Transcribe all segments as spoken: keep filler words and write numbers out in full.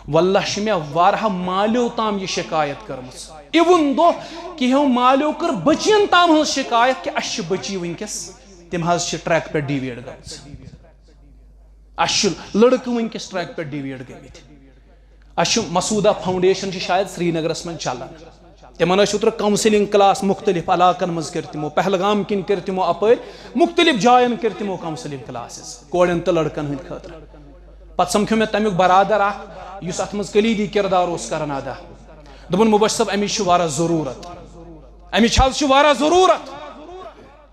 واللہ چھِ مےٚ واریاہ مالیو تام یہِ شکایت کٔرمٕژ۔ Even though کینٛہو مالیو کٔر بٔچیَن تام ہٕنٛز شکایت کہِ اَسہِ چھِ بٔچی وٕنکیٚس، تِم حظ چھِ ٹریک پٮ۪ٹھ ڈیویٹ گٔمٕژ۔ اَسہِ چھِ لڑکہٕ وٕنکیٚس ٹریک پٮ۪ٹھ ڈیویٹ گٔمٕتۍ۔ اَسہِ چھُ مسعودہ فاؤنڈیشن چھِ شاید سرینگرس منٛز چلان۔ تِمن ٲسۍ اوترٕ کاؤنسلنگ کلاس مُختٔلِف علاقن منٛز کٔرۍ تِمو، پہلگام کِنۍ کٔرۍ تِمو اپٲرۍ، مُختٔلِف جاین کٔرۍ تِمو کاؤنسلنگ کلاسز کورٮ۪ن تہٕ لڑکن ہٕنٛدۍ خٲطرٕ۔ پتہٕ سمکھیو مےٚ تمیُک برادر اکھ، یُس اتھ منٛز کلیدی کردار اوس کران ادا۔ دوٚپُن، "مبشر صٲب، امِچ چھِ واریاہ ضروٗرت، امِچ حظ چھِ واریاہ ضروٗرت۔"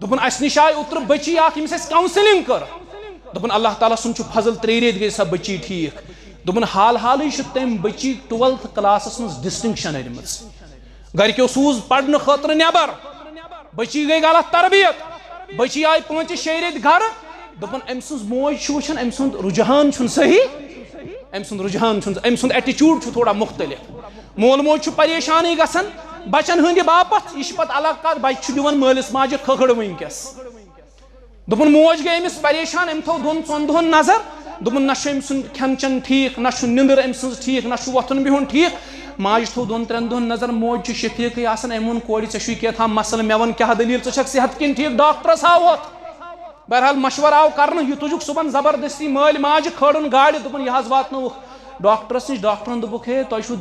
دوٚپُن، "اَسہِ نِش آیہِ اوترٕ بٔچی اَکھ، ییٚمِس اَسہِ کاؤنسلنگ کٔر۔" دوٚپُن، "اللہ تعالیٰ سُنٛد چھُ فضل، ترٛیٚیہِ ریٚتۍ گٔے سۄ بٔچی ٹھیٖک۔" دوٚپُن، حال حالٕے چھُ تٔمۍ بٔچی ٹُویلتھ کلاسَس منٛز ڈسٹنکشن أنمٕژ۔ گرِکیو سوٗز پرنہٕ خٲطرٕ نٮ۪بر۔ بٔچی گٔے غلط تربیت۔ بٔچی آیہِ پانٛژِ شیٚیہِ ریٚتۍ گرٕ۔ دوٚپُن، أمۍ سٕنٛز موج چھِ وٕچھان، أمۍ سُنٛد رجحان چھُنہٕ صحیح۔ أمۍ سُنٛد رجحان چھُنہٕ، أمۍ سُنٛد ایٹیچیوڈ چھُ تھوڑا مُختٔلِف۔ مول موج چھُ پریشانٕے گژھان بچن ہٕنٛدِ باپتھ۔ یہِ چھِ پتہٕ الگ کتھ، بچہِ چھُ دِوان مٲلِس ماجہِ کھکھٕڑ وٕنکیٚس۔ دوٚپُن، موج گٔے أمِس پریشان، أمۍ تھوٚو دۄن ژۄن دۄہن نظر۔ دوٚپُن، نہ چھُ أمۍ سُنٛد کھٮ۪ن چٮ۪ن ٹھیٖک، نہ چھُ نِندٕر أمۍ سٕنٛز ٹھیٖک، نہ چھُ وۄتھُن بِہُن ٹھیٖک۔ ماجہِ تھوٚو دۄن ترٛٮ۪ن دۄہن نظر، موج چھِ شفیقٕے آسان۔ أمۍ ووٚن کورِ، "ژےٚ چھُے کینٛہہ تام مسلہٕ، مےٚ وَن کیٛاہ دٔلیٖل، ژٕ چھَکھ صحت کِنۍ ٹھیٖک، ڈاکٹرس ہاوہوتھ۔" بہرحال مشورٕ آو کرنہٕ، یہِ تُجُکھ صُبحن زبردستی مٲلۍ ماجہِ کھٲڑُن گاڑِ، دوٚپُن، "یہِ حظ واتنووُکھ ڈاکٹرس نِش۔" ڈاکٹرن دوٚپُکھ، "ہے، تۄہہِ چھُو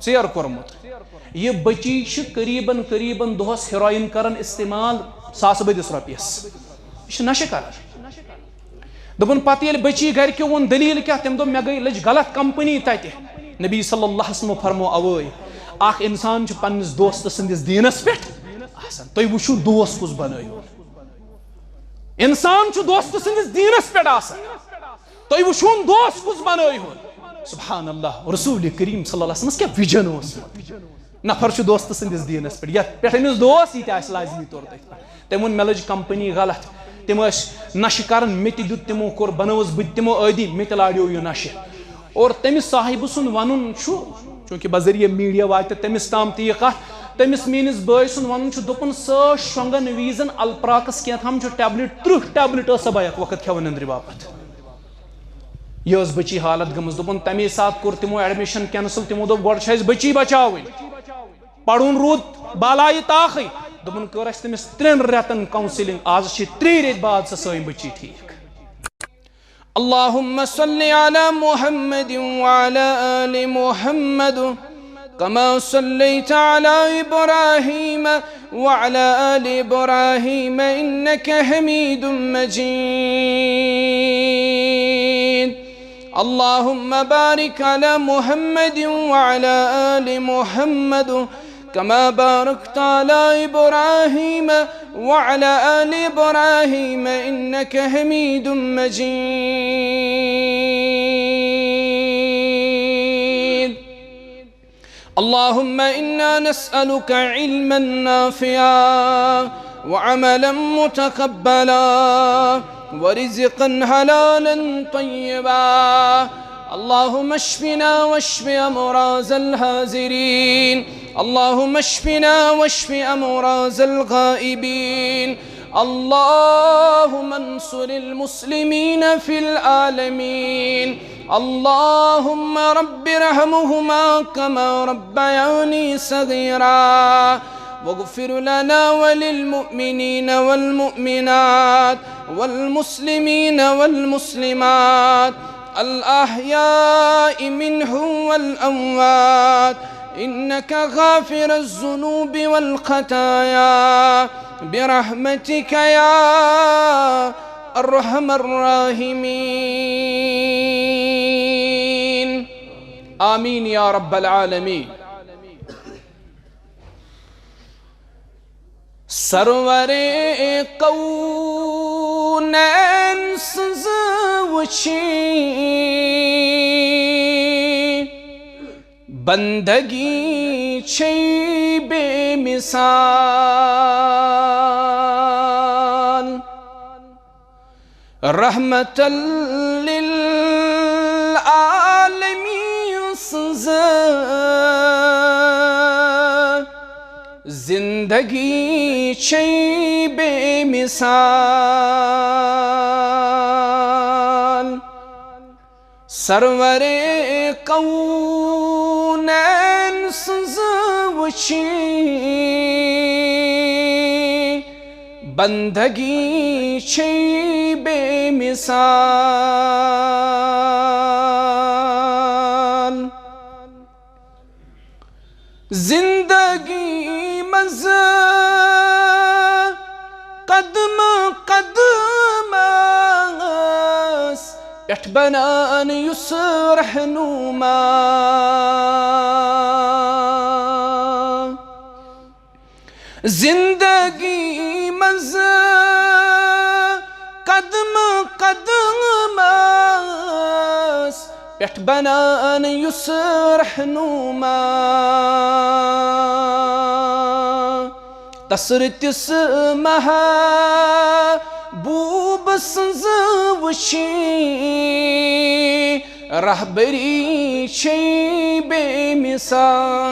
ژیر کوٚرمُت۔ یہِ بٔچی چھِ قریباً، قریباً دۄہس ہیروئن کران استعمال ساسہٕ بٔدِس رۄپیس۔ یہِ چھِ نشہٕ کران۔" دوٚپُن، پتہٕ ییٚلہِ بٔچی گرِکیو ووٚن، "دٔلیٖل کیٛاہ؟" تٔمۍ دوٚپ، "مےٚ گٔے، لٔج غلط کمپنی تتہِ۔" نبی صلی اللہ علیہ وسلمو فرمو اوے، اکھ انسان چھُ پننِس دوستہٕ سٕنٛدِس دیٖنس پٮ۪ٹھ آسان۔ تُہۍ وٕچھِو، دوست کُس بنٲیِو۔ انسان چھُ دوستہٕ سٕنٛدِس دیٖنس پٮ۪ٹھ آسان۔ تُہۍ وٕچھِوُن، دوست کُس بنٲیِہُن۔ سبحان اللہ، رسول کریم صلی اللہ علیہ وسلمس کیٛاہ وِجن اوس۔ نفر چھُ دوستہٕ سٕنٛدِس دیٖنس پٮ۪ٹھ، یتھ پٮ۪ٹھ أمِس دوست، یہِ تہِ آسہِ لازمی طور تٔتھۍ پٮ۪ٹھ۔ تٔمۍ ووٚن، "مےٚ لٔج کمپنی غلط، تِم ٲسۍ نشہٕ کران، مےٚ تہِ دیُت تِمو، کوٚر، بنٲوٕس بہٕ تہِ تِمو عٲدی، مےٚ تہِ لاریو یہِ نشہٕ۔" اور تٔمِس صاحبہٕ سُنٛد ونُن چھُ، چوٗنٛکہِ بذریعہ میڈیا واتہِ تٔمِس تام تہِ یہِ کتھ، تٔمِس میٲنِس بٲے سُنٛد ونُن چھُ، دوٚپُن، سۄ ٲس شۄنٛگن ویٖزن الپراکس کینٛہہ تام چھُ ٹیبلِٹ، ترٕٛہ ٹیبلِٹ ٲس سۄ بہٕ اکھ وقت کھٮ۪وان نندرِ باپتھ۔ یہِ ٲس بٔچی حالت گٔمٕژ۔ دوٚپُن، تَمے ساتہٕ کوٚر تِمو ایڈمِشن کینسل۔ تِمو دوٚپ، "گۄڈٕ چھِ اَسہِ بٔچی بچاوٕنۍ۔" پرُن روٗد بالایہِ طاقٕے۔ دوٚپُن، کٔر اَسہِ تٔمِس ترٛٮ۪ن رٮ۪تن کاونسلنگ۔ آز چھِ ترٛیٚیہِ رٮ۪تۍ بعد سۄ سٲنۍ بٔچی ٹھیٖک۔ اللهم صل على محمد وعلى آل محمد كما صليت على إبراهيم وعلى آل إبراهيم إنك حميد مجيد. اللهم بارك على محمد وعلى آل محمد كما باركت على إبراهيم وعلى آل إبراهيم إنك حميد مجيد. اللهم إنا نسألك علما نافعا وعملا متقبلا ورزقا حلالا طيبا. اللهم اشفنا واشف أمراض الحاضرين. اللهم اشفنا واشف أمراض الغائبين. اللهم انصر المسلمين في العالمين. اللهم رب ارحمهما كما ربياني صغيرا. واغفر لنا وللمؤمنين والمؤمنات والمسلمين والمسلمات الأحياء منهم والأموات إنك غافر الذنوب والخطايا برحمتك يا أرحم الراحمين. آمين يا رب العالمين. سرور کونین سٕنٛز وٕچھی بندگی چھے بے مثال۔ رحمت للعالمین سٕنٛز زندگی چھے بے مثال۔ سرور کونین سٕنٛز وٕچھِنۍ، بندگی چھے بے مثال۔ زندگی منٛز قدم قدمس پٮ۪ٹھ بنان یُس رہنما۔ زندگی منٛز قدم قدمس پٮ۪ٹھ بنان یُس رہنما۔ تسرتس محبوب سٕنٛز وٕچھِنۍ، رہبری چھے بے مثال۔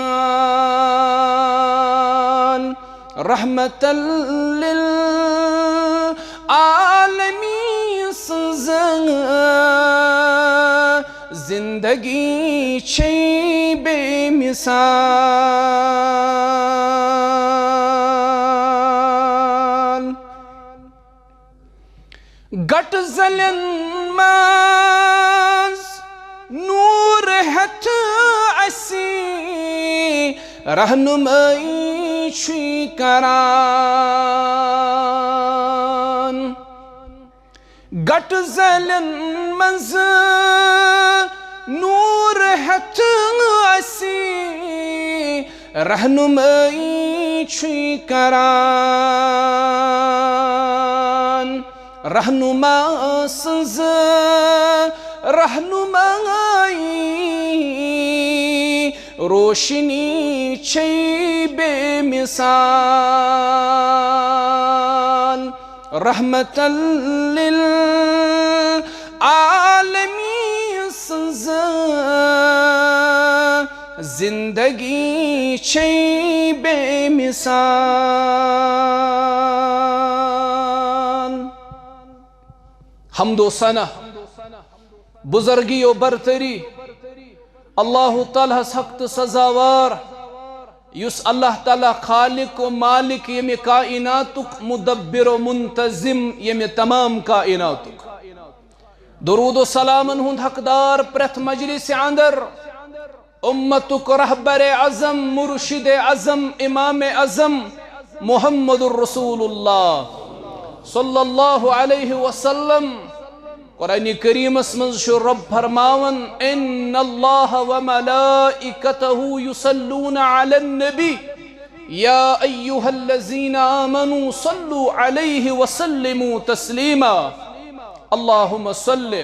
رحمت للعالمین سٕنٛز زندگی چھے بے مثال۔ گٹ زلن منٛز نور ہیتھ اسی رہنمائی چھُے کران۔ گٹ زلن منٛز نور ہیتھ اسی رہنمائی چھُے کران۔ رہنما سٕنٛز رہنمائی روشنی چھے بے مثال۔ رحمت للعالمین سٕنٛز زندگی چھے بے مثال۔ حمد و ثنا، بزرگی و برتری، اللہ تعالیٰ ہس حق تہٕ سزاوار، یُس اللہ تعالیٰ خالق و مالک، ییٚمہِ کائناتُک مدبر و منتظم، ییٚمہِ تمام کائناتُک۔ درود و سلامن ہُنٛد حقدار پرٛٮ۪تھ مجلس اندر، امتُک رہبر اعظم، مرشد اعظم، امام اعظم محمد رسول اللہ صلی اللہ علیہ وسلم۔ قرآن کریمس منٛز چھُ رب فرماوان، ان اللہ وملائکتہ یصلون علی النبی، یا ایھا الذین آمنوا صلوا علیہ وسلموا تسلیما۔ اللہم صل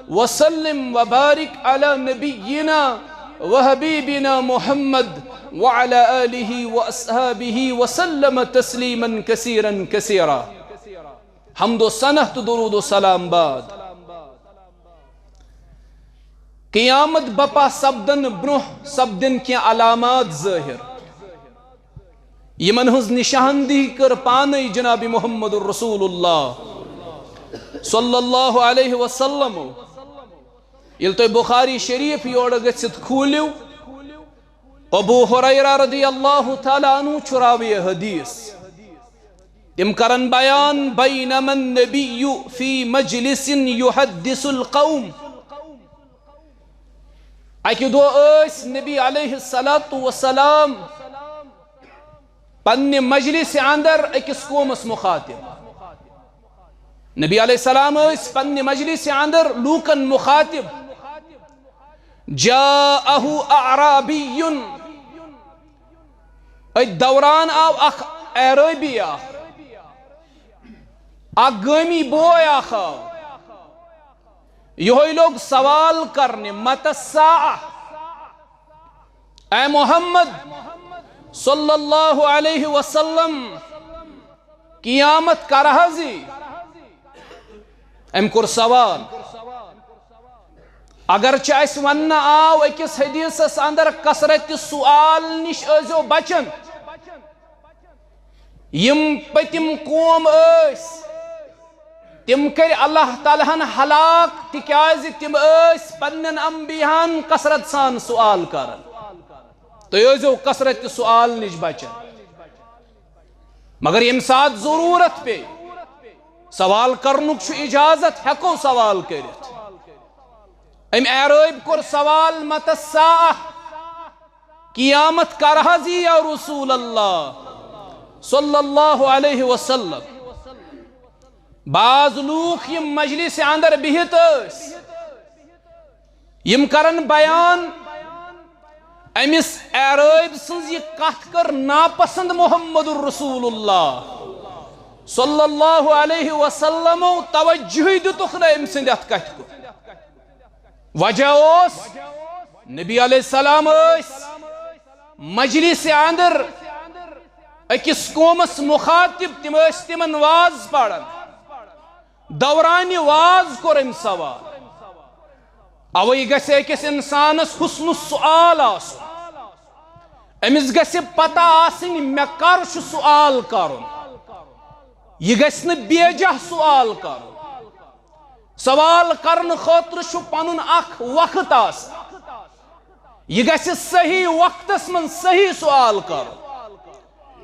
وسلم وبارک علی نبینا وحبیبنا محمد وعلی آلہ واصحابہ وسلم تسلیما کثیرا کثیرا۔ حمد و ثنا تہٕ درود و سلام بعد، قیامت بپا سپدن برونٛہہ سپدن کینٛہہ علامات ظٲہر، یمن ہٕنٛز نشاندہی کٔر پانے جناب محمد رسول اللہ صلی اللہ علیہ وسلم۔ ییٚلہِ تُہۍ بخاری شریف یورٕ گٔژھِتھ کھوٗلِو، ابو ہریرہ رضی اللہ تعالیٰ عنہ چھُ راوی حدیث۔ تِم کرن بیان، بینما النبی فی مجلس یحدث القوم۔ اکہِ دۄہ ٲسۍ نبی علیہ الصلوۃ والسلام پننہِ مجلس اندر أکِس قومس مخاطب۔ نبی علیہ السلام ٲسۍ پننہِ مجلس اندر لوٗکن مخاطب۔ جاءہ اعرابی، أتھۍ دوران آو اکھ اعرابی اکھ، اکھ گٲمی بوے اکھ آو۔ یہوے لوٚگ سوال کرنہِ، متى الساعة؟ اے محمد صلی اللہ علیہ وسلم، قیامت کر حظ یی؟ أمۍ کوٚر سوال۔ اگرچہ اسہِ وننہٕ آو أکِس حدیثس اندر، کثرت سؤال نِش ٲسۍزیو بچان۔ یِم پٔتِم قوم ٲسۍ، تِم کٔرۍ اللہ تعالیٰ ہن ہلاک، تِکیازِ تِم ٲسۍ پننٮ۪ن انبیاہن کثرت سان سوال کران۔ تُہۍ ٲسۍزیو کثرت سوال نِش بچان، مگر ییٚمہِ ساتہٕ ضروٗرت پیٚیہِ، سوال کرنُک چھُ اجازت، ہٮ۪کو سوال کٔرِتھ۔ أمۍ اعرٲبۍ کوٚر سوال، متى الساعة؟ قیامت کر حظ یی یا رسول اللہ صلی اللہ علیہ وسلم؟ بعض لوٗکھ یِم مجلس اندر بِہِتھ ٲسۍ، یِم کرن بیان، أمِس اعرٲبۍ سٕنٛز یہِ کتھ کٔر ناپسند محمد رسول اللہ صلی اللہ علیہ وسلمو، توجہٕے دِتُکھ نہٕ أمۍ سٕنٛدِ اتھ کتھِ کُن۔ وجہ اوس، نبی علیہ السلام ٲسۍ مجلس اندر أکِس قومس مخاطب، تِم ٲسۍ تِمن واز پران، دورانِ واز کوٚر أمۍ سوال۔ اوے گژھِ أکِس انسانس حسن السؤال آسُن، أمِس گژھِ پتہ آسٕنۍ مےٚ کر چھُ سوال کرُن، یہِ گژھِ نہٕ بیجہ سوال کرُن۔ سوال کرنہٕ خٲطرٕ چھُ پنُن اکھ وقت آسان، یہِ گژھِ صحیح وقتس منٛز صحیح سوال کرُن۔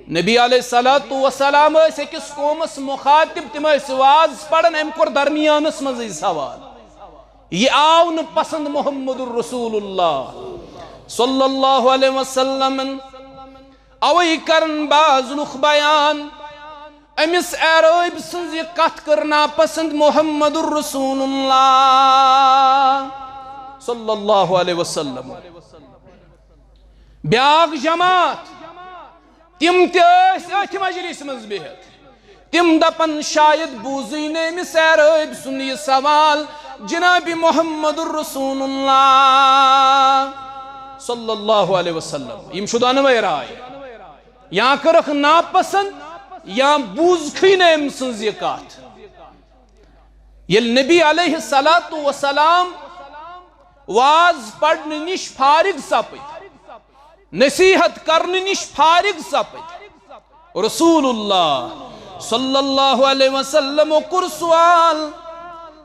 نبی علیہ الصلوۃ والسلام ٲسۍ أکِس قومس مخاطب، تِم ٲسۍ واز پران، أمۍ کوٚر درمیانس منٛزٕے سوال۔ یہِ آو نہٕ پسند محمد رسول اللہ صلی اللہ علیہ وسلمن۔ اوے کرن بعض لُکھ بیان، أمِس اعرٲبۍ سٕنٛز یہِ کتھ کٔر ناپسند محمد رسول اللہ صلی اللہ علیہ وسلم۔ بیاکھ جماعت، تِم تہِ ٲسۍ أتھۍ مجلس منٛز بِہِتھ۔ تِم دپن، شاید بوٗزٕے نہٕ أمِس اعرٲبۍ سُنٛد یہِ سوال جناب محمد رسول اللہ صلی اللہ علیہ وسلم۔ یِم چھُ دۄنوَے راے، یا کٔرٕکھ ناپسند یا بوٗزکھٕے نہٕ أمۍ سٕنٛز یہِ کتھ۔ ییٚلہِ نبی علیہ الصلوۃ والسلام واز پرنہٕ نِش فارغ سپٕدۍ، نصیحت کرنہٕ نِش فارغ سپٕدۍ، رسول اللہ صلی اللہ علیہ وسلم کوٚر سوال،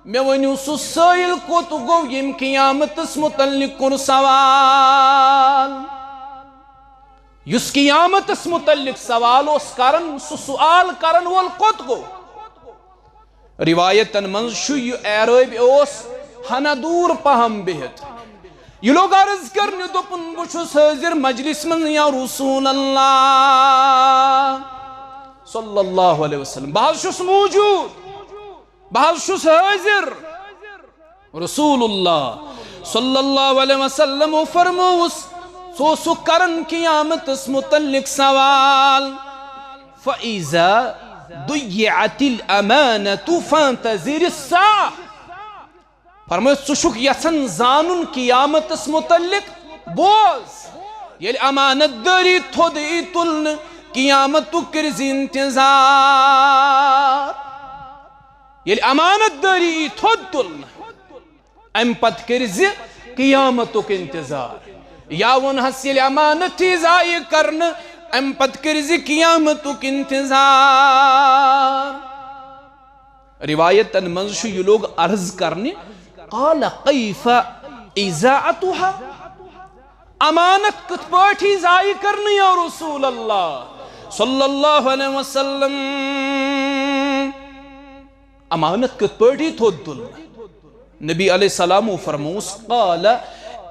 مےٚ ؤنِو سُہ سٲیِل کوٚت گوٚو ییٚمۍ قیامتس متعلق کوٚر سوال؟ یُس قیامتس متعلق سوال اوس کران، سُہ سوال کرن وول کوٚت گوٚو؟ روایتن منٛز چھُ یہِ اعرٲبۍ اوس ہنا دوٗر پہم بِہِتھ۔ یہِ لوٚگ عرض کرنہِ، دوٚپُن، بہٕ چھُس حٲضِر مجلس منٛز یا رسول اللہ صلی اللہ علیہ وسلم، بہٕ حظ چھُس موجود، بہٕ حظ چھُس حٲضِر۔ رسول اللہ صلی اللہ علیہ وسلم فرمووُس، ژٕ اوسُکھ کران قیامتس متعلق سوال، فَإِذَا ضُيِّعَتِ الْأَمَانَةُ فَانْتَظِرِ السَّاعَةَ۔ فرمٲیِتھ، ژٕ چھُکھ یژھان زانُن قیامتس متعلق؟ بوز، ییٚلہِ امانت دٲری تھوٚد یی تُلنہٕ، قیامتُک کٔرۍ زِ انتظار۔ ییٚلہِ امانت دٲری یی تھوٚد تُلنہٕ، امہِ پتہٕ کٔرۍ زِ قیامتُک انتظار۔ یا ووٚنہس، ییٚلہِ امانت یی ضایع کرنہٕ، امہِ پتہٕ کٔرۍ زِ قیامتُک انتظار۔ روایتن منٛز چھُ، یہِ لوٚگ عرض کرنہِ، قال کیف اضاعتها؟ امانت کِتھ پٲٹھۍ یی ضایع کرنہٕ یا رسول اللہ صلی اللہ علیہ وسلم؟ امانت کِتھ پٲٹھۍ یی تھوٚد تُلنہٕ؟ نبی علیہ السلام فرمووُس، قال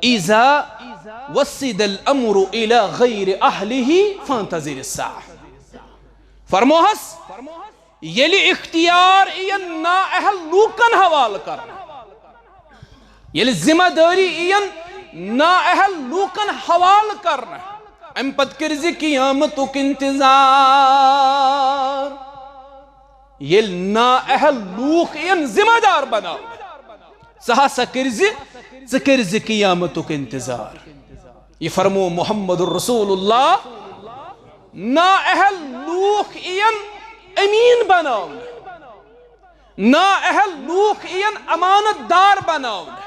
اذا وسد الامر الى غیر اہلہ فانتظر الساعہ۔ فرموہس، ییٚلہِ اختیار یِین نااہل لوٗکن حوالہٕ کرنہٕ، ییٚلہِ ذمہ دٲری یِین نااہل لوٗکن حوالہٕ کرنہٕ، امہِ پتہٕ کٔرۍ زِ قیامتُک انتظار۔ ییٚلہِ نااہل لوٗکھ یِین ذمہ دار بناونہٕ، ژٕ ہسا کٔرۍ زِ، ژٕ کٔرۍ زِ قیامتُک انتظار۔ یہِ فرموو محمد رسول اللہ، نااہل لوٗکھ یِین امین بناونہٕ، نااہل لوٗکھ یِین امانت دار بناونہٕ،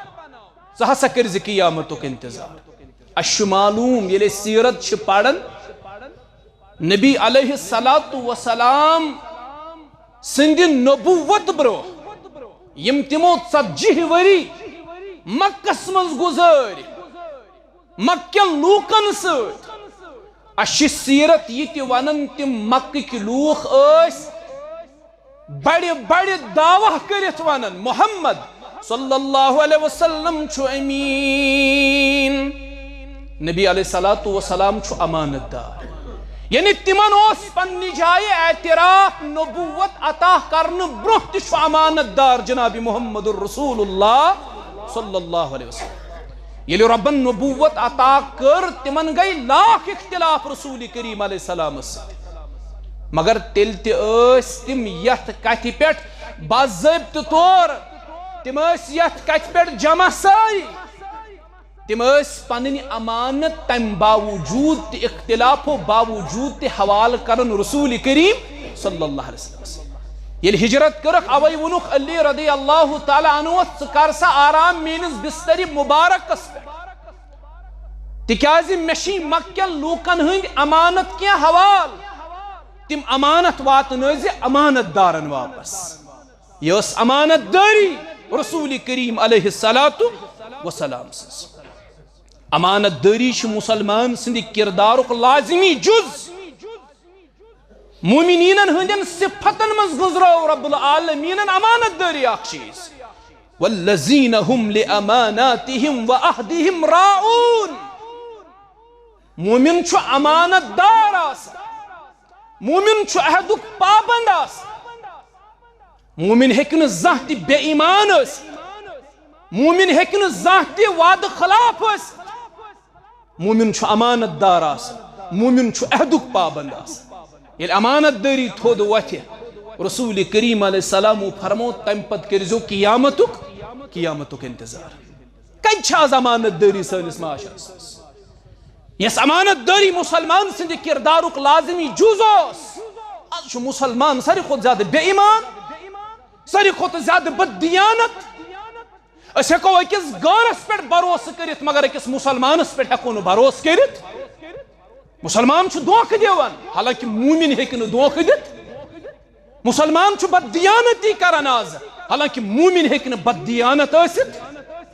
ژٕ ہسا کٔرۍ زِ قیامتُک انتظار۔ اسہِ چھُ معلوم، ییٚلہِ أسۍ سیرت چھِ پران، نبی علیہ الصلوۃ والسلام سٕنٛدِ نبوت برونٛہہ، یِم تِمو ژتجی ؤری مکس منٛز گُزٲرۍ، مکہ کٮ۪ن لوٗکن سۭتۍ۔ اَسہِ چھِ سیرت یہِ تہِ ونان، تِم مکٕکۍ لوٗکھ ٲسۍ بڑِ بڑِ دعویٰ کٔرِتھ ونان، "محمد صلی اللہ علیہ وسلم چھُ امین، نبی علیہ الصلوۃ والسلام چھُ امانت دار۔" یعنی تِمن اوس پننہِ جایہِ اعتراف، نبوت عطا کرنہٕ برونٛہہ تہِ چھُ امانت دار جناب محمد رسول اللہ صلی اللہ علیہ وسلم۔ ییٚلہِ رۄبن نبوت عطا کٔر، تِمن گٔے لاکھ اختلاف رسول کریم علیہ السلامس سۭتۍ۔ مگر تیٚلہِ تہِ ٲسۍ تِم یتھ کتھِ پٮ۪ٹھ باضٲبطہٕ طور، تِم ٲسۍ یتھ کتھِ پٮ۪ٹھ جمع سٲری۔ تِم ٲسۍ پنٕنۍ امانت تمہِ باوجود تہِ، اختلافو باوجود تہِ حوالہٕ کران رسول کریم صلی اللہ علیہ وسلمس۔ ییٚلہِ ہجرت کٔرٕکھ، اوے ووٚنُکھ علی رضی اللہ تعالیٰ عنہ، "ژٕ کر سا آرام میٲنِس بسترِ مبارکس پٮ۪ٹھ، تِکیازِ مےٚ چھِ مکہ کٮ۪ن لوٗکن ہٕنٛدۍ امانت کینٛہہ حوالہٕ، تِم امانت واتنٲوزِ امانت دارن واپس۔" یہِ ٲس امانت دٲری رسول کریم علیہ الصلوۃ والسلام سٕنٛز۔ امانت دٲری چھِ مسلمان سٕنٛدِ کردارُک لازمی جُز۔ مومنینن ہٕنٛدٮ۪ن صفتن منٛز گُزرٲو رب العالمینن امانت دٲری اکھ چیٖز، "والذین هم لاماناتہم وعہدہم راعون"۔ مومن چھُ امانت دار آسان، مومن چھُ عہدُک پابند آسان۔ مومن ہیٚکہِ نہٕ زانٛہہ تہِ بے ایمان ٲسِتھ۔ مومن ہیٚکہِ نہٕ زانٛہہ تہِ وعدٕ خلاف ٲسِتھ۔ مومن چھُ امانت دار آسان، مومن چھُ عہدُک پابند آسان۔ ییٚلہِ امانت دٲری تھوٚد وۄتھِ، رسول کریم علیہ السلامو فرمو، "تمہِ پتہٕ کٔرزیو قیامتُک، قیامتُک انتظار۔" کتہِ چھِ از امانت دٲری سٲنِس معاشرس منٛز؟ یۄس امانت دٲری مسلمان سٕنٛدِ کردارُک لازمی جُز اوس، از چھُ مسلمان ساروی کھۄتہٕ زیادٕ بے ایمان، ساروی کھۄتہٕ زیادٕ بددیانت۔ أسۍ ہٮ۪کو أکِس غٲرس پٮ۪ٹھ بھروسہٕ کٔرِتھ، مگر أکِس مسلمانس پٮ۪ٹھ ہٮ۪کو نہٕ بھروسہٕ کٔرِتھ۔ مسلمان چھُ دھوکہٕ دِوان، حالانکہ مومن ہیٚکہِ نہٕ دھوکہٕ دِتھ۔ مسلمان چھُ بددیانتی کران از، حالانکہ مومن ہیٚکہِ نہٕ بددیانت ٲسِتھ۔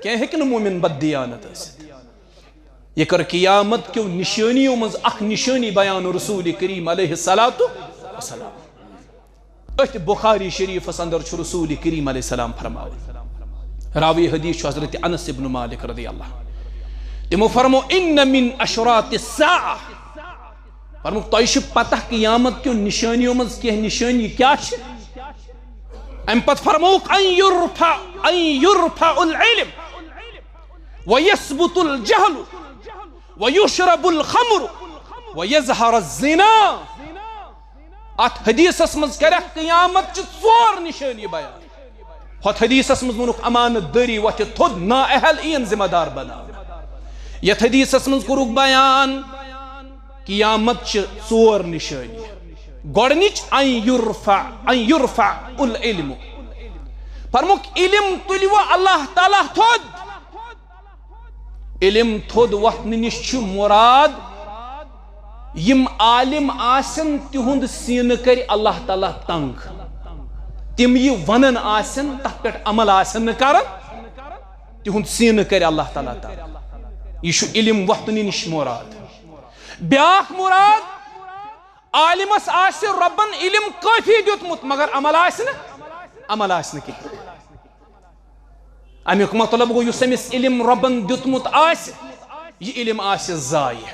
کینٛہہ ہیٚکہِ نہٕ مومن بددیانت ٲسِتھ۔ یہِ کٔر قیامت کیو نشٲنیو منٛز اکھ نشٲنی بیان رسول کریم علیہ الصلوۃ والسلام۔ أتھۍ بخاری شریفس اندر چھُ رسول کریم علیہ السلام فرماوان، راوی حدیث چھُ حضرت انس ابن مالک رضی اللہ عنہ۔ تِمو فرمو، "ان من اشراط الساعہ"، فرموکھ، تۄہہِ چھِ پتہ قیامت کیو نشٲنیو منٛز کینٛہہ نشٲنی کیٛاہ چھِ؟ امہِ پتہٕ فرموکھ، "ان یرفع، ان یرفع العلم، ویثبت الجہل، ویشرب الخمر، ویظہر الزنا"۔ اتھ حدیثس منٛز کرکھ قیامت چہِ ژور نشٲنی بیان۔ ہۄتھ حدیثس منٛز ووٚنُکھ، امانت دٲری وۄتھِ تھوٚد، نااہل یِین ذمہ دار بناونہٕ۔ یتھ حدیثس منٛز کوٚرُکھ بیان قیامت چہِ ژور نشٲنی۔ گۄڈنِچ، ان یرفع، ان یرفع العلم۔ فرموکھ، علم تُلہِ وۄنۍ اللہ تعالیٰ تھوٚد۔ علم تھوٚد وۄتھنہٕ نِش چھُ مراد، یِم عالم آسن، تِہُنٛد سینہٕ کرِ اللہ تعالیٰ تنگ۔ تِم یہِ ونان آسن، تتھ پٮ۪ٹھ عمل آسن نہٕ کران، تِہُنٛد سینہٕ کرِ اللہ تعالیٰ تنگ۔ یہِ چھُ علم وۄتھنہٕ نِش مراد۔ بیاکھ مراد، عالمس آسہِ رۄبن علم کٲفی دیُتمُت، مگر عمل آسہِ نہٕ، عمل آسہِ نہٕ کِہیٖنۍ۔ امیُک مطلب گوٚو، یُس أمِس علم رۄبن دیُتمُت آسہِ، یہِ علم آسہِ ضایع،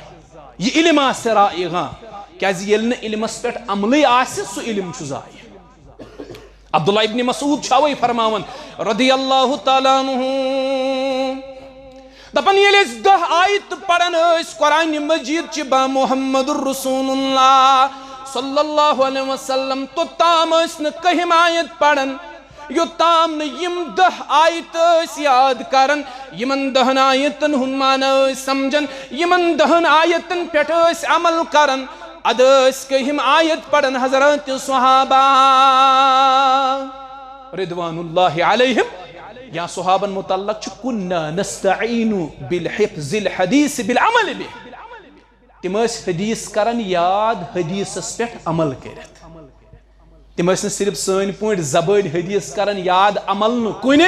یہِ علم آسہِ رائغاں، کیازِ ییٚلہِ نہٕ علمس پٮ۪ٹھ عملٕے آسہِ، سُہ علم چھُ ضایع۔ عبداللہ ابن مسعود چھُ اوے فرماوان رضی اللہ تعالیٰ عنہ، دپان، ییٚلہِ أسۍ دَہ آیتہٕ پران ٲسۍ قرآن مجید چہِ با محمد رسول اللہ صلی اللہ علیہ وسلم، توٚتام ٲسۍ نہٕ کٔہِم آیت پران، یوٚتام نہٕ یِم دَہ آیتہٕ ٲسۍ یاد کران، یِمن دَہن آیتن ہُنٛد معنی ٲسۍ سمجھان، یِمن دَہن آیتن پٮ۪ٹھ ٲسۍ عمل کران۔ ادٕ ٲسۍ کٔہِم آیت پران حضرات صحابہ رضوان اللہ علیہم، یا صحابن متعلق چھُ، "کنا نستعین بالحفظ الحدیث بالعمل به"۔ تِم ٲسۍ حدیث کران یاد، حدیثس پٮ۪ٹھ عمل کٔرِتھ۔ تِم ٲسۍ نہٕ صرف سٲنۍ پٲٹھۍ زبٲنۍ حدیث کران یاد، عمل نہٕ کُنے۔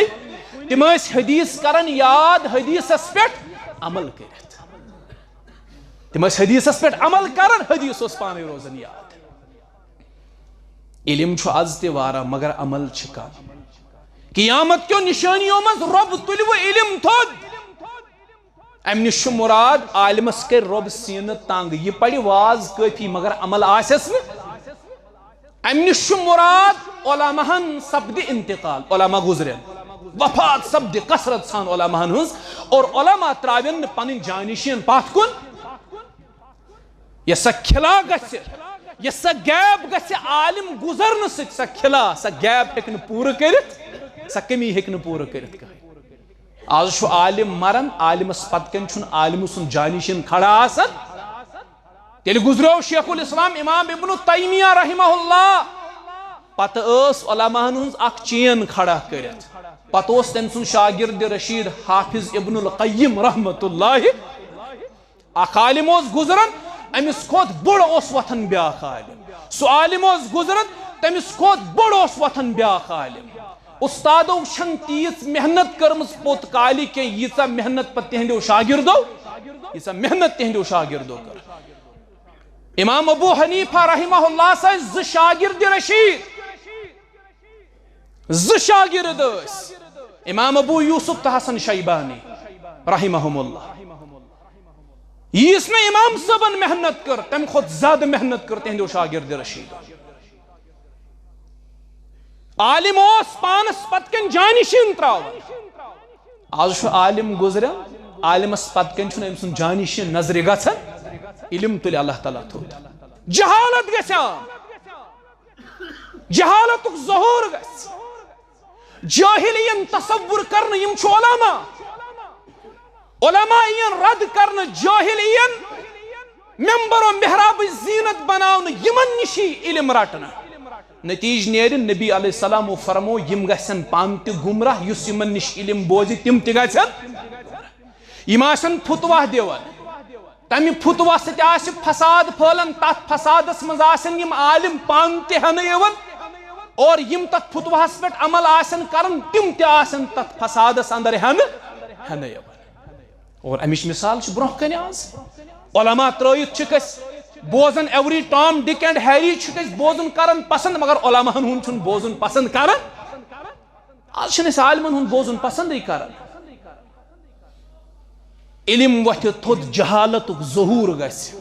تِم ٲسۍ حدیث کران یاد، حدیثس پٮ۪ٹھ عمل کٔرِتھ۔ تِم ٲسۍ حدیثس پٮ۪ٹھ عمل کران، حدیث اوس پانے روزان یاد۔ علم چھُ از تہِ واریاہ، مگر عمل چھِ کم۔ قیامت کیو نشانیو منٛز رۄب تُلہِ وۄنۍ علم تھوٚد۔ امہِ نِش چھُ مراد، عالمس کرِ رۄب سینہٕ تنگ، یہِ پرِ واز کٲفی مگر عمل آسٮ۪س نہٕ۔ امہِ نِش چھُ مراد، علماہن سپدِ انتقال، علماء گُزرن، وفات سپدِ کثرت سان علماہن ہٕنٛز، اور علماء ترٛاون نہٕ پنٕنۍ جانشین پتھ کُن۔ یۄس سۄ خلا گژھِ، یۄس سۄ gap گژھِ عالم گُزرنہٕ سۭتۍ، سۄ خلا، سۄ gap ہیٚکہِ نہٕ پوٗرٕ کٔرِتھ، سۄ کمی ہیٚکہِ نہٕ پوٗرٕ کٔرِتھ کٕہٕنۍ۔ آز چھُ عالم مران، عالمس پتہٕ کنۍ چھُنہٕ عالمہٕ سُنٛد جانشین کھڑا آسان۔ تیٚلہِ گُزریو شیخ الاسلام امام ابن تیمیہ رحمہ اللہ، پتہٕ ٲس علماہن ہٕنٛز اکھ chain کھڑا کٔرِتھ۔ پتہٕ اوس تٔمۍ سُنٛد شاگرد رشید حافظ ابن القیم رحمۃ اللہ۔ اکھ عالم اوس گُزران، أمِس کھۄتہٕ بوٚڑ اوس وۄتھان بیٛاکھ عالم۔ سُہ عالم اوس گُزران، تٔمِس کھۄتہٕ بوٚڑ اوس وۄتھان بیٛاکھ عالم۔ اُستادو چھَنہٕ تیٖژ محنت کٔرمٕژ پوٚت کالہِ کینٛہہ، ییٖژاہ محنت پتہٕ تِہنٛدیو شاگردو، ییٖژاہ محنت تِہنٛدیو شاگردو کٔر۔ امام ابو حنیفہ رحمہ اللہ سٕنٛدۍ زٕ شاگرد رشید، زٕ شاگرد ٲسۍ، امام ابو یوسف تہٕ حسن شیبانی رحمہم اللہ۔ ییٖژ نہٕ امام صٲبن محنت کٔر، تمہِ کھۄتہٕ زیادٕ محنت کٔر تِہنٛدیو شاگرد رشیدو۔ عالم اوس پانس پتہٕ کنۍ جانشین تراوان۔ آز چھُ عالم گُزران، عالمس پتہٕ کنۍ چھُنہٕ أمۍ سُنٛد جانشین نظرِ گژھان۔ علم تُلہِ اللہ تعالیٰ تھوٚد۔ جہالت گژھِ عام، جہالتُک ظہور گژھِ۔ جٲہِل یِن تصور کرنہٕ، یِم چھِ علماء۔ علماء یِن رد کرنہٕ، جٲہِل یِن ممبر و محرابٕچ زینت بناونہٕ، یِمن نِش یی علم رٹنہٕ۔ نتیجہٕ نیرِ، نبی علیہ السلامو فرمو، یِم گژھن پانہٕ تہِ گمراہ، یُس یِمن نِش علم بوزِ، تِم تہِ گژھن۔ یِم آسن فتویٰ دِوان، تمہِ فتویٰ سۭتۍ آسہِ فساد پھٲلان، تتھ فسادس منٛز آسن یِم عالم پانہٕ تہِ ہٮ۪نہٕ یِوان، اور یِم تتھ فتویٰ ہس پٮ۪ٹھ عمل آسن کران، تِم تہِ آسن تتھ فسادس اندر ہٮ۪نہٕ، ہٮ۪نہٕ یِوان۔ اور امِچ مثال چھِ برونٛہہ کنہِ آز۔ علماء ترٲیِتھ چھِکھ أسۍ بوزان، every Tom, Dick and Harry چھِکھ أسۍ بوزُن کران پسند، مگر علماہن ہُنٛد چھُنہٕ بوزُن پسند کران۔ آز چھِنہٕ أسۍ عالمن ہُنٛد بوزُن پسندٕے کران۔ علم وۄتھِ تھوٚد، جہالتُک ظہور گژھِ۔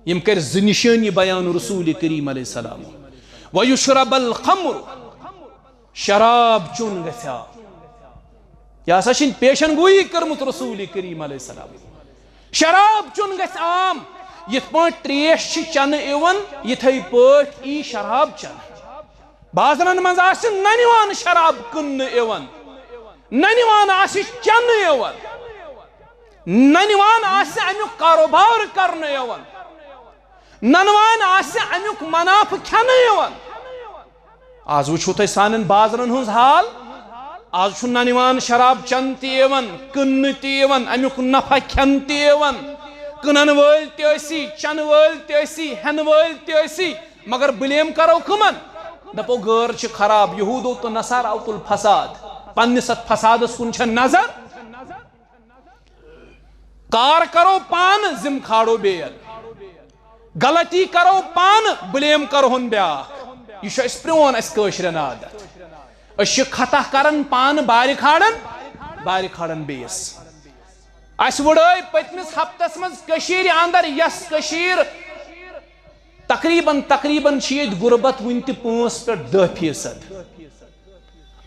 یِم کرِ زٕ نشٲنی بیان رسول کریم علیہ السلام۔ وَيُشْرَبَ الْخَمْرُ، شراب چون گژھِ عام۔ یہِ ہسا چھِن پیشن گویی کٔرمٕژ رسول کریم علیہ السلام۔ شراب چون گژھِ عام۔ یِتھ پٲٹھۍ تریش چھِ چنہٕ یِوان، یِتھے پٲٹھۍ یی شراب چنہٕ۔ بازرن منٛز آسہِ ننہِ وان شراب کٕننہٕ یِوان، ننہِ وان آسہِ چنہٕ یِوان، ننہِ وان آسہِ امیُک کاروبار کرنہٕ یِوان، ننہِ وان آسہِ امیُک منافعہٕ کھٮ۪نہٕ یِوان۔ آز وٕچھِو تُہۍ سانٮ۪ن بازرن ہٕنٛز حال۔ آز چھُ ننہِ وان شراب چنہٕ تہِ یِوان، کٕننہٕ تہِ یِوان، امیُک نفع کھٮ۪نہٕ تہِ یِوان۔ کٕنن وٲلۍ تہِ ٲسی، چنہٕ وٲلۍ تہِ ٲسی، ہٮ۪نہٕ وٲلۍ تہِ ٲسی، مگر blame کرو کٕمن؟ دپو غٲر چھِ خراب، یہودو تہٕ نصاراو تُل فساد۔ پننِس اتھ فسادس کُن چھےٚ نظر۔ کار کرو پانہٕ، ذمہٕ کھالو بیٚین۔ غلطی کرو پانہٕ، blame کرہون بیٛاکھ۔ یہِ چھُ اَسہِ پرٛون، اَسہِ کٲشرٮ۪ن عادت۔ أسۍ چھِ خطا کران پانہٕ، بارِ کھالان، بارِ کھالان بیٚیِس۔ اَسہِ وٕڑٲے پٔتمِس ہفتس منٛز کٔشیٖرِ اندر، یۄس کٔشیٖر تقریباً، تقریباً چھِ ییٚتہِ غربت وٕنہِ تہِ پانٛژھ پٮ۪ٹھ دَہ فیٖصد۔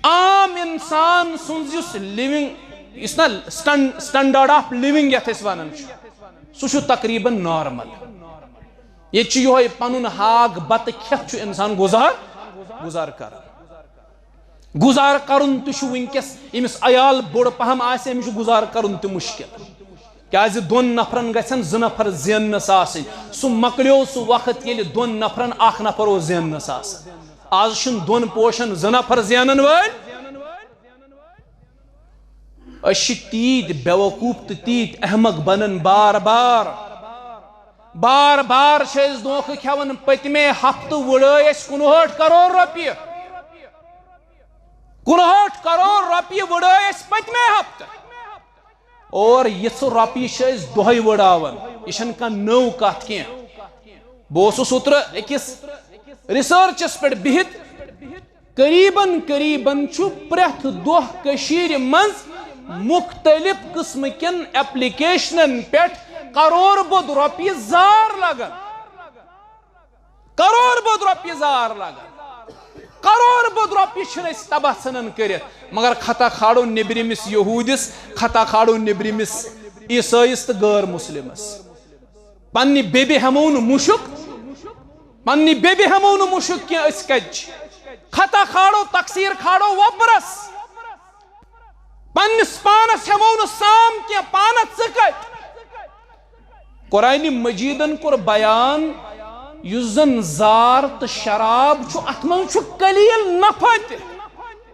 عام انسان سٕنٛز یُس living، یُس نہ سٹن-، standard of living یتھ أسۍ ونان چھِ، سُہ چھُ تقریباً normal۔ ییٚتہِ چھُ یِہوٚے پنُن ہاکھ بتہٕ کھٮ۪تھ چھُ انسان گُزار، گُزار کران۔ گُزار کرُن تہِ چھُ وٕنکیٚس، ییٚمِس عیال بوٚڑ پہم آسہِ، أمِس چھُ گُزار کرُن تہِ مُشکِل۔ کیازِ دۄن نفرن گژھن زٕ نفر زیننس آسٕنۍ۔ سُہ مۄکلیو سُہ وقت، ییٚلہِ دۄن نفرن اکھ نفر اوس زیننس آسان۔ آز چھِنہٕ دۄن پوشن زٕ نفر زینن وٲلۍ۔ أسۍ چھِ تیٖتۍ بیوقوٗف تہٕ تیٖتۍ احمق بنان بار بار۔ بار بار چھِ أسۍ دھوکہٕ کھٮ۪وان۔ پٔتمے ہفتہٕ وُڑٲے اَسہِ کُنہٲٹھ کرور رۄپیہِ۔ کُنہٲٹھ کرور رۄپیہِ وُڑٲے اَسہِ پٔتمے ہفتہٕ۔ اور یِژھ رۄپیہِ چھِ أسۍ دۄہے وُڑاوان۔ یہِ چھَنہٕ کانٛہہ نٔو کتھ کینٛہہ۔ بہٕ اوسُس اوترٕ أکِس ریسرچس پٮ۪ٹھ بِہِتھ۔ قریباً قریباً چھُ پرٛٮ۪تھ دۄہ کٔشیٖرِ منٛز مُختٔلِف قٕسمہٕ کٮ۪ن ایپلیکیشنن پٮ۪ٹھ کرور بوٚد رۄپیہِ زار لگان۔ کرور بوٚد رۄپیہِ زار لگان۔ کرور بوٚد رۄپیہِ چھِنہٕ أسۍ تباہ ژھٕنان کٔرِتھ، مگر خطا کھالو نیٚبرِمِس یہوٗدِس، خطا کھالو نیٚبرِمِس عیسٲیِس تہٕ غٲر مُسلِمس۔ پننہِ بیبہِ ہٮ۪مو نہٕ مُشُک، پننہِ بیبہِ ہٮ۪مو نہٕ مُشُک کینٛہہ، أسۍ کتہِ چھِ؟ خطا کھالو، تقصیر کھالو وۄپرس۔ پننِس پانس ہٮ۪مو نہٕ سام کینٛہہ، پانس ژٕ کتہِ؟ قرآنِ مجیدن کوٚر بیان، یُس زن زار تہٕ شراب چھُ، اتھ منٛز چھُ قلیل نفع تہِ،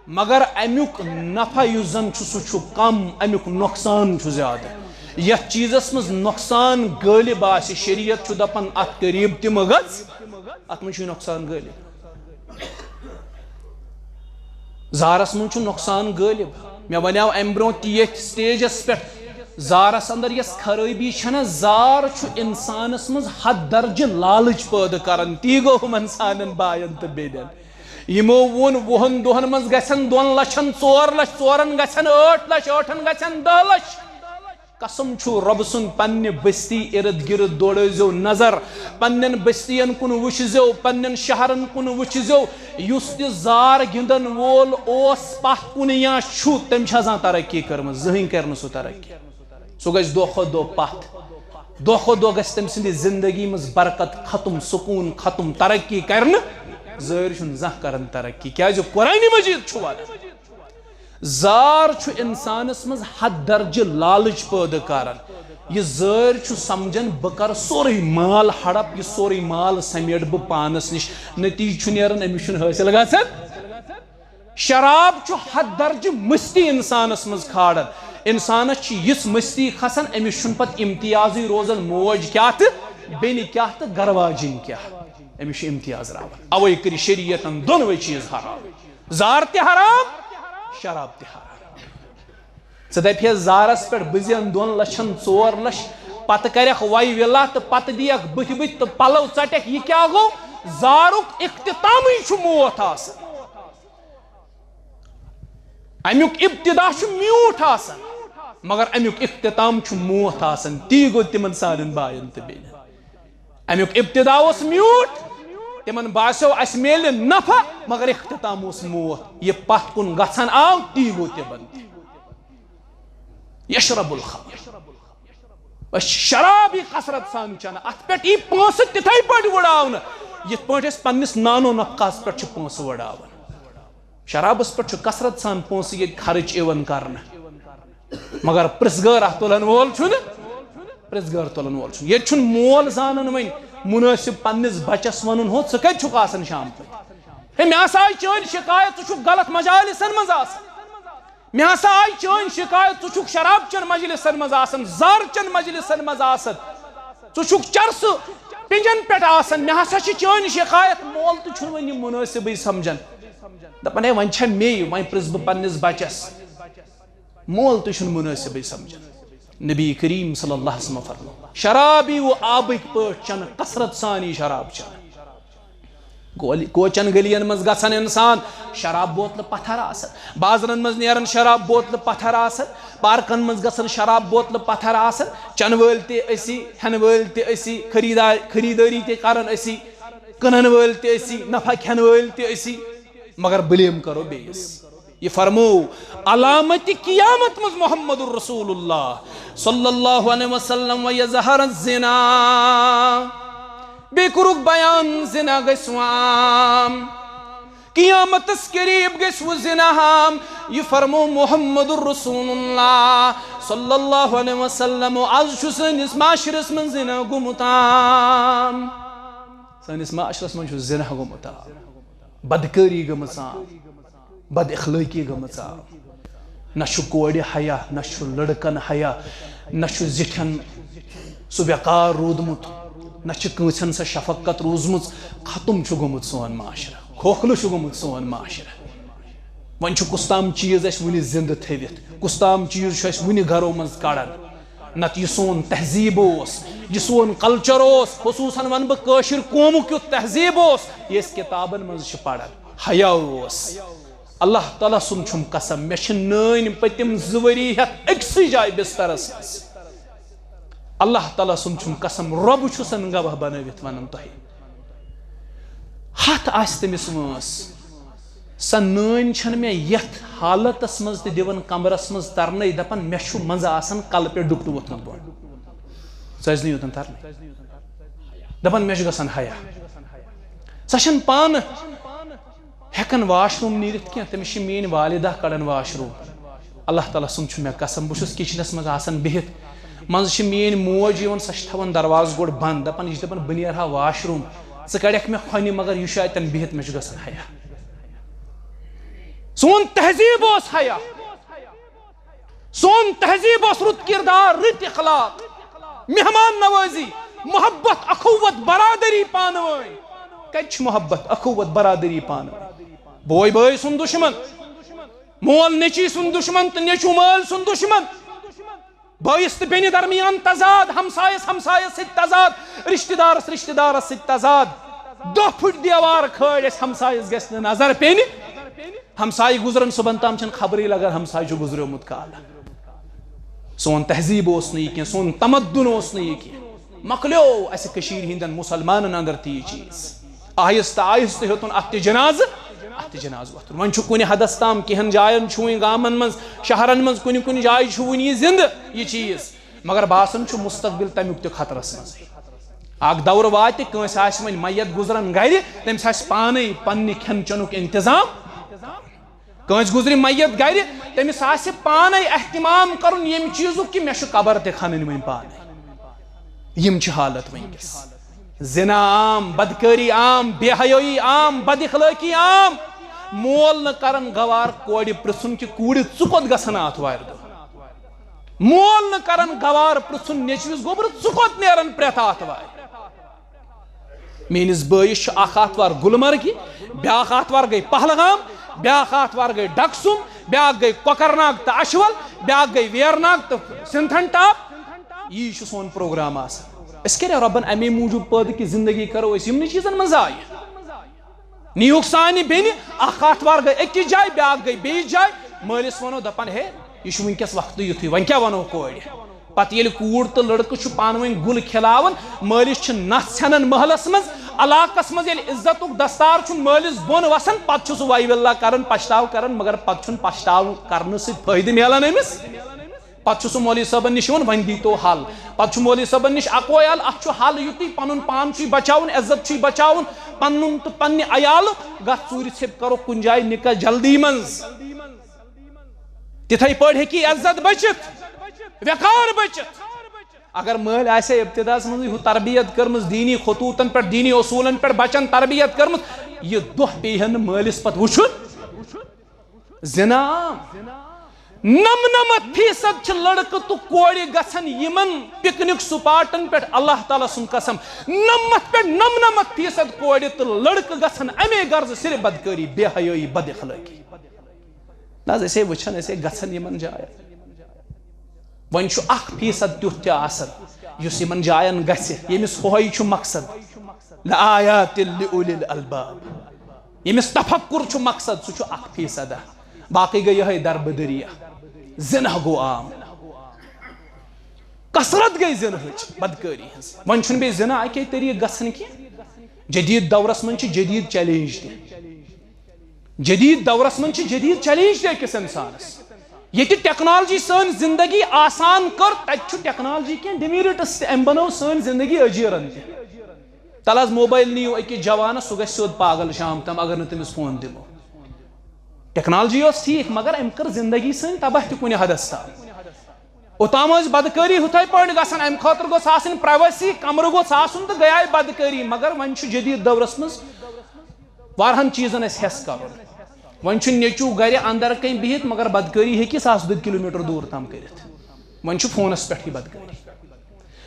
مگر امیُک نفع یُس زن چھُ، سُہ چھُ کم، امیُک نۄقصان چھُ زیادٕ۔ یتھ چیٖزس منٛز نۄقصان غٲلب آسہِ، شریعت چھُ دپان، اتھ قریب تہِ مہ گژھ، اتھ منٛز چھُ نۄقصان غٲلب۔ زارس منٛز چھُ نۄقصان غٲلب۔ مےٚ ونیاو امہِ برونٛہہ تہِ ییٚتھۍ سٹیجس پٮ۪ٹھ، زارس اندر یۄس خرٲبی چھنہ، زار چھُ انسانس منٛز حد درجہِ لالچ پٲدٕ کران۔ تی گوٚو ہُمن سانٮ۪ن باین تہٕ بیٚنٮ۪ن۔ یِمو ووٚن، وُہن دۄہن منٛز گژھن دۄن لچھن ژور لچھ، ژورن گژھن ٲٹھ لچھ، ٲٹھن گژھن دہ لچھ۔ قسم چھُ رۄبہٕ سُنٛد، پننہِ بستی ارد گرد دورٲوزیو نظر، پننٮ۪ن بستین کُن وٕچھزیو، پننٮ۪ن شہرن کُن وٕچھزیو۔ یُس تہِ زار گِنٛدن وول اوس پتھ کُن یا چھُ، تٔمۍ چھا زانٛہہ ترقی کٔرمٕژ؟ زٕہٕنۍ کرِ نہٕ سُہ ترقی۔ سُہ گژھِ دۄہ کھۄتہٕ دۄہ پتھ، دۄہ کھۄتہٕ دۄہ گژھِ تٔمۍ سٕنٛدِ زندگی منٛز برکت ختم، سکوٗن ختم، ترقی کرِ نہٕ۔ زٲرۍ چھُنہٕ زانٛہہ کران ترقی، کیازِ قرآنِ مجید چھُ ونان۔ زار چھُ انسانس منٛز حد درجہِ لالچ پٲدٕ کران۔ یہِ زٲرۍ چھُ سمجھان، بہٕ کرٕ سورُے مال ہڑپ، یہِ سورُے مال سمیٹہٕ بہٕ پانس نِش۔ نتیجہٕ چھُ نیران، أمِس چھُنہٕ حٲصِل گژھان۔ شراب چھُ حد درجہِ مستی انسانس منٛز کھالان۔ انسانس چھِ یِژھ مستی کھسان، أمِس چھُنہٕ پتہٕ امتیازٕے روزان موج کیاہ تہٕ بیٚنہِ کیاہ تہٕ گرٕ واجِنۍ کیاہ۔ أمِس چھُ امتیاز راوان۔ اوے کٔرۍ شریعتن دۄنوے چیٖز حرام۔ زار تہِ حرام، شراب تہِ حرام۔ ژٕ دپہِ ہے زارس پٮ۪ٹھ بہٕ زینہٕ دۄن لچھن ژور لچھ، پتہٕ کرکھ وۄنۍ وِلا تہٕ پتہٕ دِیکھ بٕتھِ بٕتھِ تہٕ پلو ژٹکھ، یہِ کیٛاہ گوٚو؟ زارُک اختتامٕے چھُ موت آسان۔ امیُک ابتدا چھُ میوٗٹھ آسان، مگر امیُک اختتام چھُ موت آسان۔ تی گوٚو تِمن سانٮ۪ن باین تہٕ بیٚنٮ۪ن۔ امیُک ابتدا اوس میوٗٹھ، تِمن باسیو اسہِ میلہِ نفع، مگر اختتام اوس موت۔ یہِ پتھ کُن گژھان آو، تی گوٚو تِمن تہِ۔ یشرب الخمر۔ أسۍ چھِ شراب یہِ کثرت سان چٮ۪نہٕ، اتھ پٮ۪ٹھ یی پونٛسہٕ تِتھے پٲٹھۍ وٕڑاونہٕ، یِتھ پٲٹھۍ أسۍ پننِس نانو نفقس پٮ۪ٹھ چھِ پونٛسہٕ وٕڑاوان۔ شرابس پٮ۪ٹھ چھُ کثرت سان پونٛسہٕ ییٚتہِ خرٕچ یِوان کرنہٕ، مگر پرٛژھ گٲر اتھ تُلن وول چھُنہٕ، پرٛژھ گٲر تُلن وول چھُنہٕ۔ ییٚتہِ چھُنہٕ مول زانان وۄنۍ مُنٲسِب پننِس بچس ونُن، ہو، ژٕ کتہِ چھُکھ آسان شام پٲٹھۍ؟ ہے، مےٚ ہسا آیہِ چٲنۍ شکایت، ژٕ چھُکھ غلط مجالسن منٛز آسان۔ مےٚ ہسا آیہِ چٲنۍ شکایت، ژٕ چھُکھ شراب چٮ۪ن مجلسن منٛز آسان، زر چٮ۪ن مجلسن منٛز آسان، ژٕ چھُکھ چرسہٕ پِنجن پٮ۪ٹھ آسان۔ مےٚ ہسا چھِ چٲنۍ شکایت، مول تہِ چھُنہٕ وۄنۍ یہِ مُنٲسِبٕے سمجھان۔ دپان، ہے، وۄنۍ چھا مے، وۄنۍ پرٛژھ بہٕ پننِس بچس۔ مول تہِ چھُنہٕ مُنٲسِبٕے سمجھان۔ نبی کریم صلی اللہ علیہ وسلم فرموو، شرابی و آبٕکۍ پٲٹھۍ چٮ۪نہٕ، کثرت سان یی شراب چٮ۪نہٕ۔ گولی-، کوچن گلین منٛز گژھن انسان، شراب بوتلہٕ پتھر آسن، بازرن منٛز نیرن شراب بوتلہٕ پتھر آسن، پارکن منٛز گژھن شراب بوتلہٕ پتھر آسن، چنہٕ وٲلۍ تہِ أسی، ہٮ۪نہٕ وٲلۍ تہِ أسی، خریدار-، خریدٲری تہِ کرن أسی، کٕنن وٲلۍ تہِ أسی، نفع کھٮ۪ن وٲلۍ تہِ أسی، مگر blame کرو بیٚیِس۔ یہِ فرموو، علامت قیامت منٛز محمد رسول اللہ صلی اللہ علیہ وسلم، و یظہر الزنا، بیٚیہِ کوٚرُکھ بیان، زنا گژھِ وۄنۍ عام، قیامتس قریب گژھِ وۄنۍ زنا عام۔ یہِ فرموو محمد رسول اللہ صلی اللہ علیہ وسلم۔ از چھُ سٲنِس معاشرس منٛز زنا گوٚمُت عام، سٲنِس معاشرس منٛز چھُ زنا گوٚمُت عام، بدکٲری گٔمٕژ عام، بد اخلٲقی گٔمٕژ عام۔ نہ چھُ کورِ حیا، نہ چھُ لڑکن حیا، نہ چھُ زِٹھٮ۪ن سُہ وقار روٗدمُت۔ نہ چھِ کٲنٛسہِ ہن سۄ شفقت روٗزمٕژ۔ ختم چھُ گوٚمُت سون معاشرٕ، کھوکھلہٕ چھُ گوٚمُت سون معاشرٕ۔ وۄنۍ چھُ کُس تام چیٖز اَسہِ وُنہِ زِندٕ تھٲوِتھ، کُس تام چیٖز چھُ اَسہِ وُنہِ گرو منٛز کڑان۔ نتہٕ یہِ سون تہذیٖب اوس، یہِ سون culture اوس، خصوٗصاً وَنہٕ بہٕ کٲشِر قومُک یُتھ تہذیٖب اوس، یہِ أسۍ کِتابَن منٛز چھِ پَران۔ حیا اوس۔ اللہ تعالیٰ سُنٛد چھُم قسم، مےٚ چھِ نٲنۍ پٔتِم زٕ ؤری ہٮ۪تھ أکسٕے جایہِ بسترس منٛز۔ اللہ تعالیٰ سُنٛد چھُم قسم، رۄب چھُسن گواہ بنٲوِتھ وَنان تۄہہِ۔ ہَتھ آسہِ تٔمِس وٲنٛس، سۄ نٲنۍ چھَنہٕ مےٚ یَتھ حالتس منٛز تہِ دِوان کمرس منٛز ترنَے، دَپان، "مےٚ چھُ منٛزٕ آسان کلہٕ پٮ۪ٹھ ڈُپٹہٕ ووٚتھمُت بۄن۔" سۄ ٲسۍ نہٕ یوٚتَن ترنٕے۔ دَپان، "مےٚ چھُ گژھان حیا۔" سۄ چھَنہٕ پانہٕ ہٮ۪کان واش روٗم نیٖرِتھ کینٛہہ، تٔمِس چھِ میٛٲنۍ والدہ کڑان واش روٗم۔ اللہ تعالیٰ سُنٛد چھُ مےٚ قسم، بہٕ چھُس کِچنَس منٛز آسان بِہِتھ، منٛزٕ چھِ میٛٲنۍ موج یِوان، سۄ چھِ تھاوان دروازٕ گوٚڑ بنٛد، دَپان، یہِ چھِ دَپان، "بہٕ نیرٕ ہا واش روٗم، ژٕ کڑٮ۪کھ مےٚ کھۄنہِ، مگر یہِ چھُ اَتٮ۪ن بِہِتھ، مےٚ چھُ گژھان حیا۔" سون تہذیٖب اوس حیا، سون تہذیٖب اوس رُت کِردار، رٕتۍ اخلاق، مہمان نوٲزی، محبت، اخوت، برادری پانہٕ ؤنۍ۔ کَتہِ چھِ محبت، اخوت، برادری پانہٕ ؤنۍ؟ بوے بٲے سُنٛد دُشمن، مول نیٚچی سُنٛد دُشمن تہٕ نیٚچوٗ مٲلۍ سُنٛد دُشمن، بٲیِس تہٕ بیٚنہِ درمیان تضاد، ہمسایس ہمسایس سۭتۍ تضاد، رشتہٕ دارس رشتہٕ دارس سۭتۍ تضاد۔ دَہ پھٕٹۍ دیوار کھٲلۍ اَسہِ، ہمسایس گژھِ نہٕ نظر پیٚنہِ۔ ہمسایہِ گُزرن صُبحن تام چھَنہٕ خبرٕے لگان ہمسایہِ چھُ گُزریومُت کالہٕ۔ سون تہذیٖب اوس نہٕ یہِ کینٛہہ، سون تمدُن اوس نہٕ یہِ کینٛہہ۔ مۄکلیو اَسہِ کٔشیٖرِ ہِنٛدٮ۪ن مُسلمانن اندر تہِ یہِ چیٖز۔ آہستہٕ آہستہٕ ہیوٚتُن اَتھ تہِ جنازٕ، اَتھ تہِ جنازٕ وۄتھُن۔ وۄنۍ چھُ کُنہِ حدس تام کینٛہَن جاین چھُ وٕنہِ گامن منٛز، شہرن منٛز کُنہِ کُنہِ جایہِ چھُ وٕنہِ یہِ زِندٕ یہِ چیٖز، مگر باسان چھُ مُستقبِل تَمیُک تہِ خطرس منٛزٕے۔ اکھ دور واتہِ، کٲنٛسہِ آسہِ وۄنۍ میت گُزران گرِ، تٔمِس آسہِ پانے پننہِ کھٮ۪ن چٮ۪نُک انتظام۔ کٲنٛسہِ گُزرِ میت گرِ، تٔمِس آسہِ پانے اہتمام کرُن ییٚمہِ چیٖزُک کہِ مےٚ چھُ قبر تہِ کھنٕنۍ وۄنۍ پانے۔ یِم چھِ حالت وٕنکیٚس۔ زنا عام، بدکٲری عام، بے حیٲیی عام، بد اخلٲقی عام۔ مول نہٕ کران گوار کورِ پرژھُن کہِ کوٗرِ، ژٕ کوٚت گژھان آتھوارِ دۄہ؟ مول نہٕ کران گوار پرژھُن نیٚچوِس، گوٚبرٕ، ژٕ کوٚت نیران پرٛٮ۪تھ آتھوارِ؟ میٲنِس بٲیِس چھُ اکھ آتھوار گُلمرگہِ، بیاکھ آتھوار گٔے پہلگام، بیاکھ آتھوار گٔے ڈکسُم، بیاکھ گٔے کۄکرناگ تہٕ اچھول، بیاکھ گٔے ویرناگ تہٕ سِنتھن ٹاپ۔ یی چھُ سون پروگرام آسان۔ أسۍ کَرے رۄبن اَمے موٗجوٗب پٲدٕ کہِ زندگی کرو أسۍ یِمنٕے چیٖزن منٛز ضایع۔ نیٖہوٗکھ سانہِ بیٚنہِ، اکھ آتھوار گٔے أکِس جایہِ، بیاکھ گٔے بیٚیِس جایہِ۔ مٲلِس وَنو، دَپان، "ہے، یہِ چھُ وٕنکیٚس وقتٕے یُتھُے، وۄنۍ کیٛاہ وَنو کورِ؟" پتہٕ ییٚلہِ کوٗر تہٕ لٔڑکہٕ چھُ پانہٕ ؤنۍ گُل کھِلاوان، مٲلِس چھِ نَژھ ژھٮ۪نان محلس منٛز، علاقس منٛز ییٚلہِ عزتُک دستار چھُ مٲلِس بۄن وَسان، پتہٕ چھُ سُہ واے وِلّا کران، پشتاو کران، مگر پتہٕ چھُنہٕ پشتاو کرنہٕ سۭتۍ فٲیدٕ میلان أمِس۔ پتہٕ چھُ سُہ مولوی صٲبن نِش یِوان، "وۄنۍ دیٖتو حل۔" پتہٕ چھُ مولوی صٲبن نِش اکوے حل، اتھ چھُ حل یُتُے، پنُن پان چھُے بچاوُن، عزت چھُے بچاوُن، پنُن تہٕ پننہِ عیالُک۔ گژھ ژوٗرِ ژھیٚپۍ کرو کُنہِ جایہِ نکاح جلدی منٛز۔ تِتھے پٲٹھۍ ہیٚکی عزت بٔچِتھ، وقار بٔچِتھ۔ اگر مٲلۍ آسہِ ہے ابتداہس منٛزٕے ہُہ تربیت کٔرمٕژ، دینی خطوطن پٮ۪ٹھ، دینی اصوٗلن پٮ۪ٹھ بچن تربیت کٔرمٕژ، یہِ دۄہ پیٚیہِ ہا نہٕ مٲلِس پتہٕ وُچھُن۔ زنا عام۔ نَمنَمَتھ فیصد چھِ لڑکہٕ تہٕ کورِ گژھان یِمن پکنک سپاٹن پٮ۪ٹھ، اللہ تعالیٰ سُنٛد قسم، نَمَتھ پٮ۪ٹھ نَمنَمَتھ فیصد کورِ تہٕ لڑکہٕ گژھان اَمے غرضہٕ، صرف بدکٲری، بے حیٲیی، بد اخلٲقی۔ نہ حظ، أسے وٕچھان، أسے گژھان یِمن جاین۔ وۄنۍ چھُ اکھ فیصد تیُتھ تہِ آسان یُس یِمن جاین گژھِ، ییٚمِس ہۄہے چھُ مقصد، لآیات لأولی الالباب۔ ییٚمِس تفکر چھُ مقصد، سُہ چھُ اکھ فیصد۔ باقٕے گٔے یِہوٚے دربٕدٔری۔ زِنا گوٚو عام۔ کثرت گٔے زِنہٕچ، بدکٲری ہٕنٛز۔ وۄنۍ چھُنہٕ بیٚیہِ زِنا اَکے طریٖقہٕ گژھان کینٛہہ۔ جدیٖد دورس منٛز چھِ جدیٖد چیلنج تہِ۔ جدیٖد دورس منٛز چھِ جدیٖد چیلنج تہِ أکِس اِنسانس۔ ییٚتہِ ٹیکنالوجی سٲنۍ زندگی آسان کٔر، تَتہِ چھُ ٹیکنالوجی کینٛہہ ڈِمیرِٹس تہِ، أمۍ بنٲو سٲنۍ زندگی أجیٖرن تہِ۔ تَلہٕ حظ موبایل نِیِو أکِس جوانَس، سُہ گژھِ سیوٚد پاگل شام تام اگر نہٕ تٔمِس فون دِمو۔ ٹیکنالوجی ٲس ٹھیٖک، مگر أمۍ کٔر زندگی سٲنۍ تباہ تہِ کُنہِ حدس تام۔ اوٚتام ٲسۍ بدکٲری ہُتھَے پٲٹھۍ گژھان، اَمہِ خٲطرٕ گوٚژھ آسٕنۍ پرٛایویسی، کمرٕ گوٚژھ آسُن تہٕ گٔیے بدکٲری۔ مگر وۄنۍ چھُ جدیٖد دورس منٛز واریاہن چیٖزن اَسہِ حٮ۪س کرُن۔ وۄنۍ چھُ نیٚچوٗ گرِ اندر کَنۍ بِہِتھ، مگر بدکٲری ہیٚکہِ ساس دۄد کلوٗمیٹر دوٗر تام کٔرِتھ۔ وۄنۍ چھُ فونس پٮ۪ٹھٕے بدکٲری۔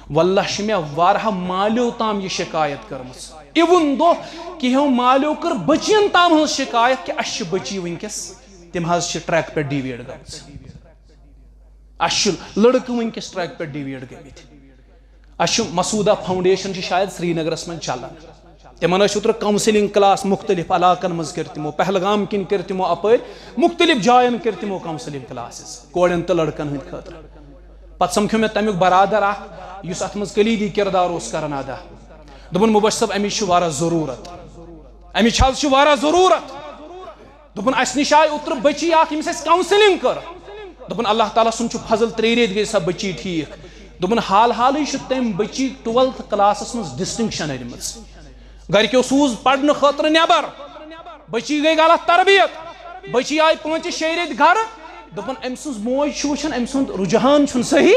واللہ چھِ مےٚ واریاہ مالیو تام یہِ شکایت کٔرمٕژ۔ اِوٕن دۄہ کینٛہو مالیو کٔر بٔچِیَن تام ہٕنٛز شکایت کہِ اَسہِ چھِ بٔچی وٕنکیٚس، تِم حظ چھِ ٹریک پٮ۪ٹھ ڈیویٹ گٔمٕژ۔ اَسہِ چھِ لڑکہٕ وٕنکیٚس ٹریک پٮ۪ٹھ ڈیویٹ گٔمٕتۍ۔ اَسہِ چھُ مسودہ فاؤنڈیشن چھِ شاید سرینگرس منٛز چلان۔ تِمن ٲسۍ اوترٕ کاؤنسلنگ کلاس مُختٔلِف علاقن منٛز کٔرۍ تِمو، پہلگام کِنۍ کٔرۍ تِمو اَپٲرۍ، مُختٔلِف جاین کٔرۍ تِمو کاؤنسلنگ کلاسز کورٮ۪ن تہٕ لڑکن ہٕنٛدۍ خٲطرٕ۔ پتہٕ سمکھیو مےٚ تمیُک برادر اکھ، یُس اتھ منٛز کلیدی کردار اوس کران ادا۔ دوٚپُن، "مبشر صٲب، امِچ چھِ واریاہ ضروٗرت، امِچ حظ چھِ واریاہ ضروٗرت۔" دوٚپُن، "اسہِ نِش آیہِ اوترٕ بٔچی اکھ، ییٚمِس اسہِ کاؤنسلنگ کٔر۔" دوٚپُن، "اللہ تعالیٰ سُنٛد چھُ فضل، ترٛیٚیہِ ریٚتۍ گٔے سۄ بٔچی ٹھیٖک۔" دوٚپُن، حال حالٕے چھُ تٔمۍ بٔچی ٹُویلتھ کلاسس منٛز ڈسٹنکشن أنمٕژ۔ گرِکیو سوٗز پرنہٕ خٲطرٕ نٮ۪بر۔ بٔچی گٔے غلط تربیت۔ بٔچی آیہِ پانٛژِ شیٚیہِ ریٚتۍ گرٕ۔ دوٚپُن، أمۍ سٕنٛز موج چھِ وٕچھان، أمۍ سُنٛد رجحان چھُنہٕ صحیح۔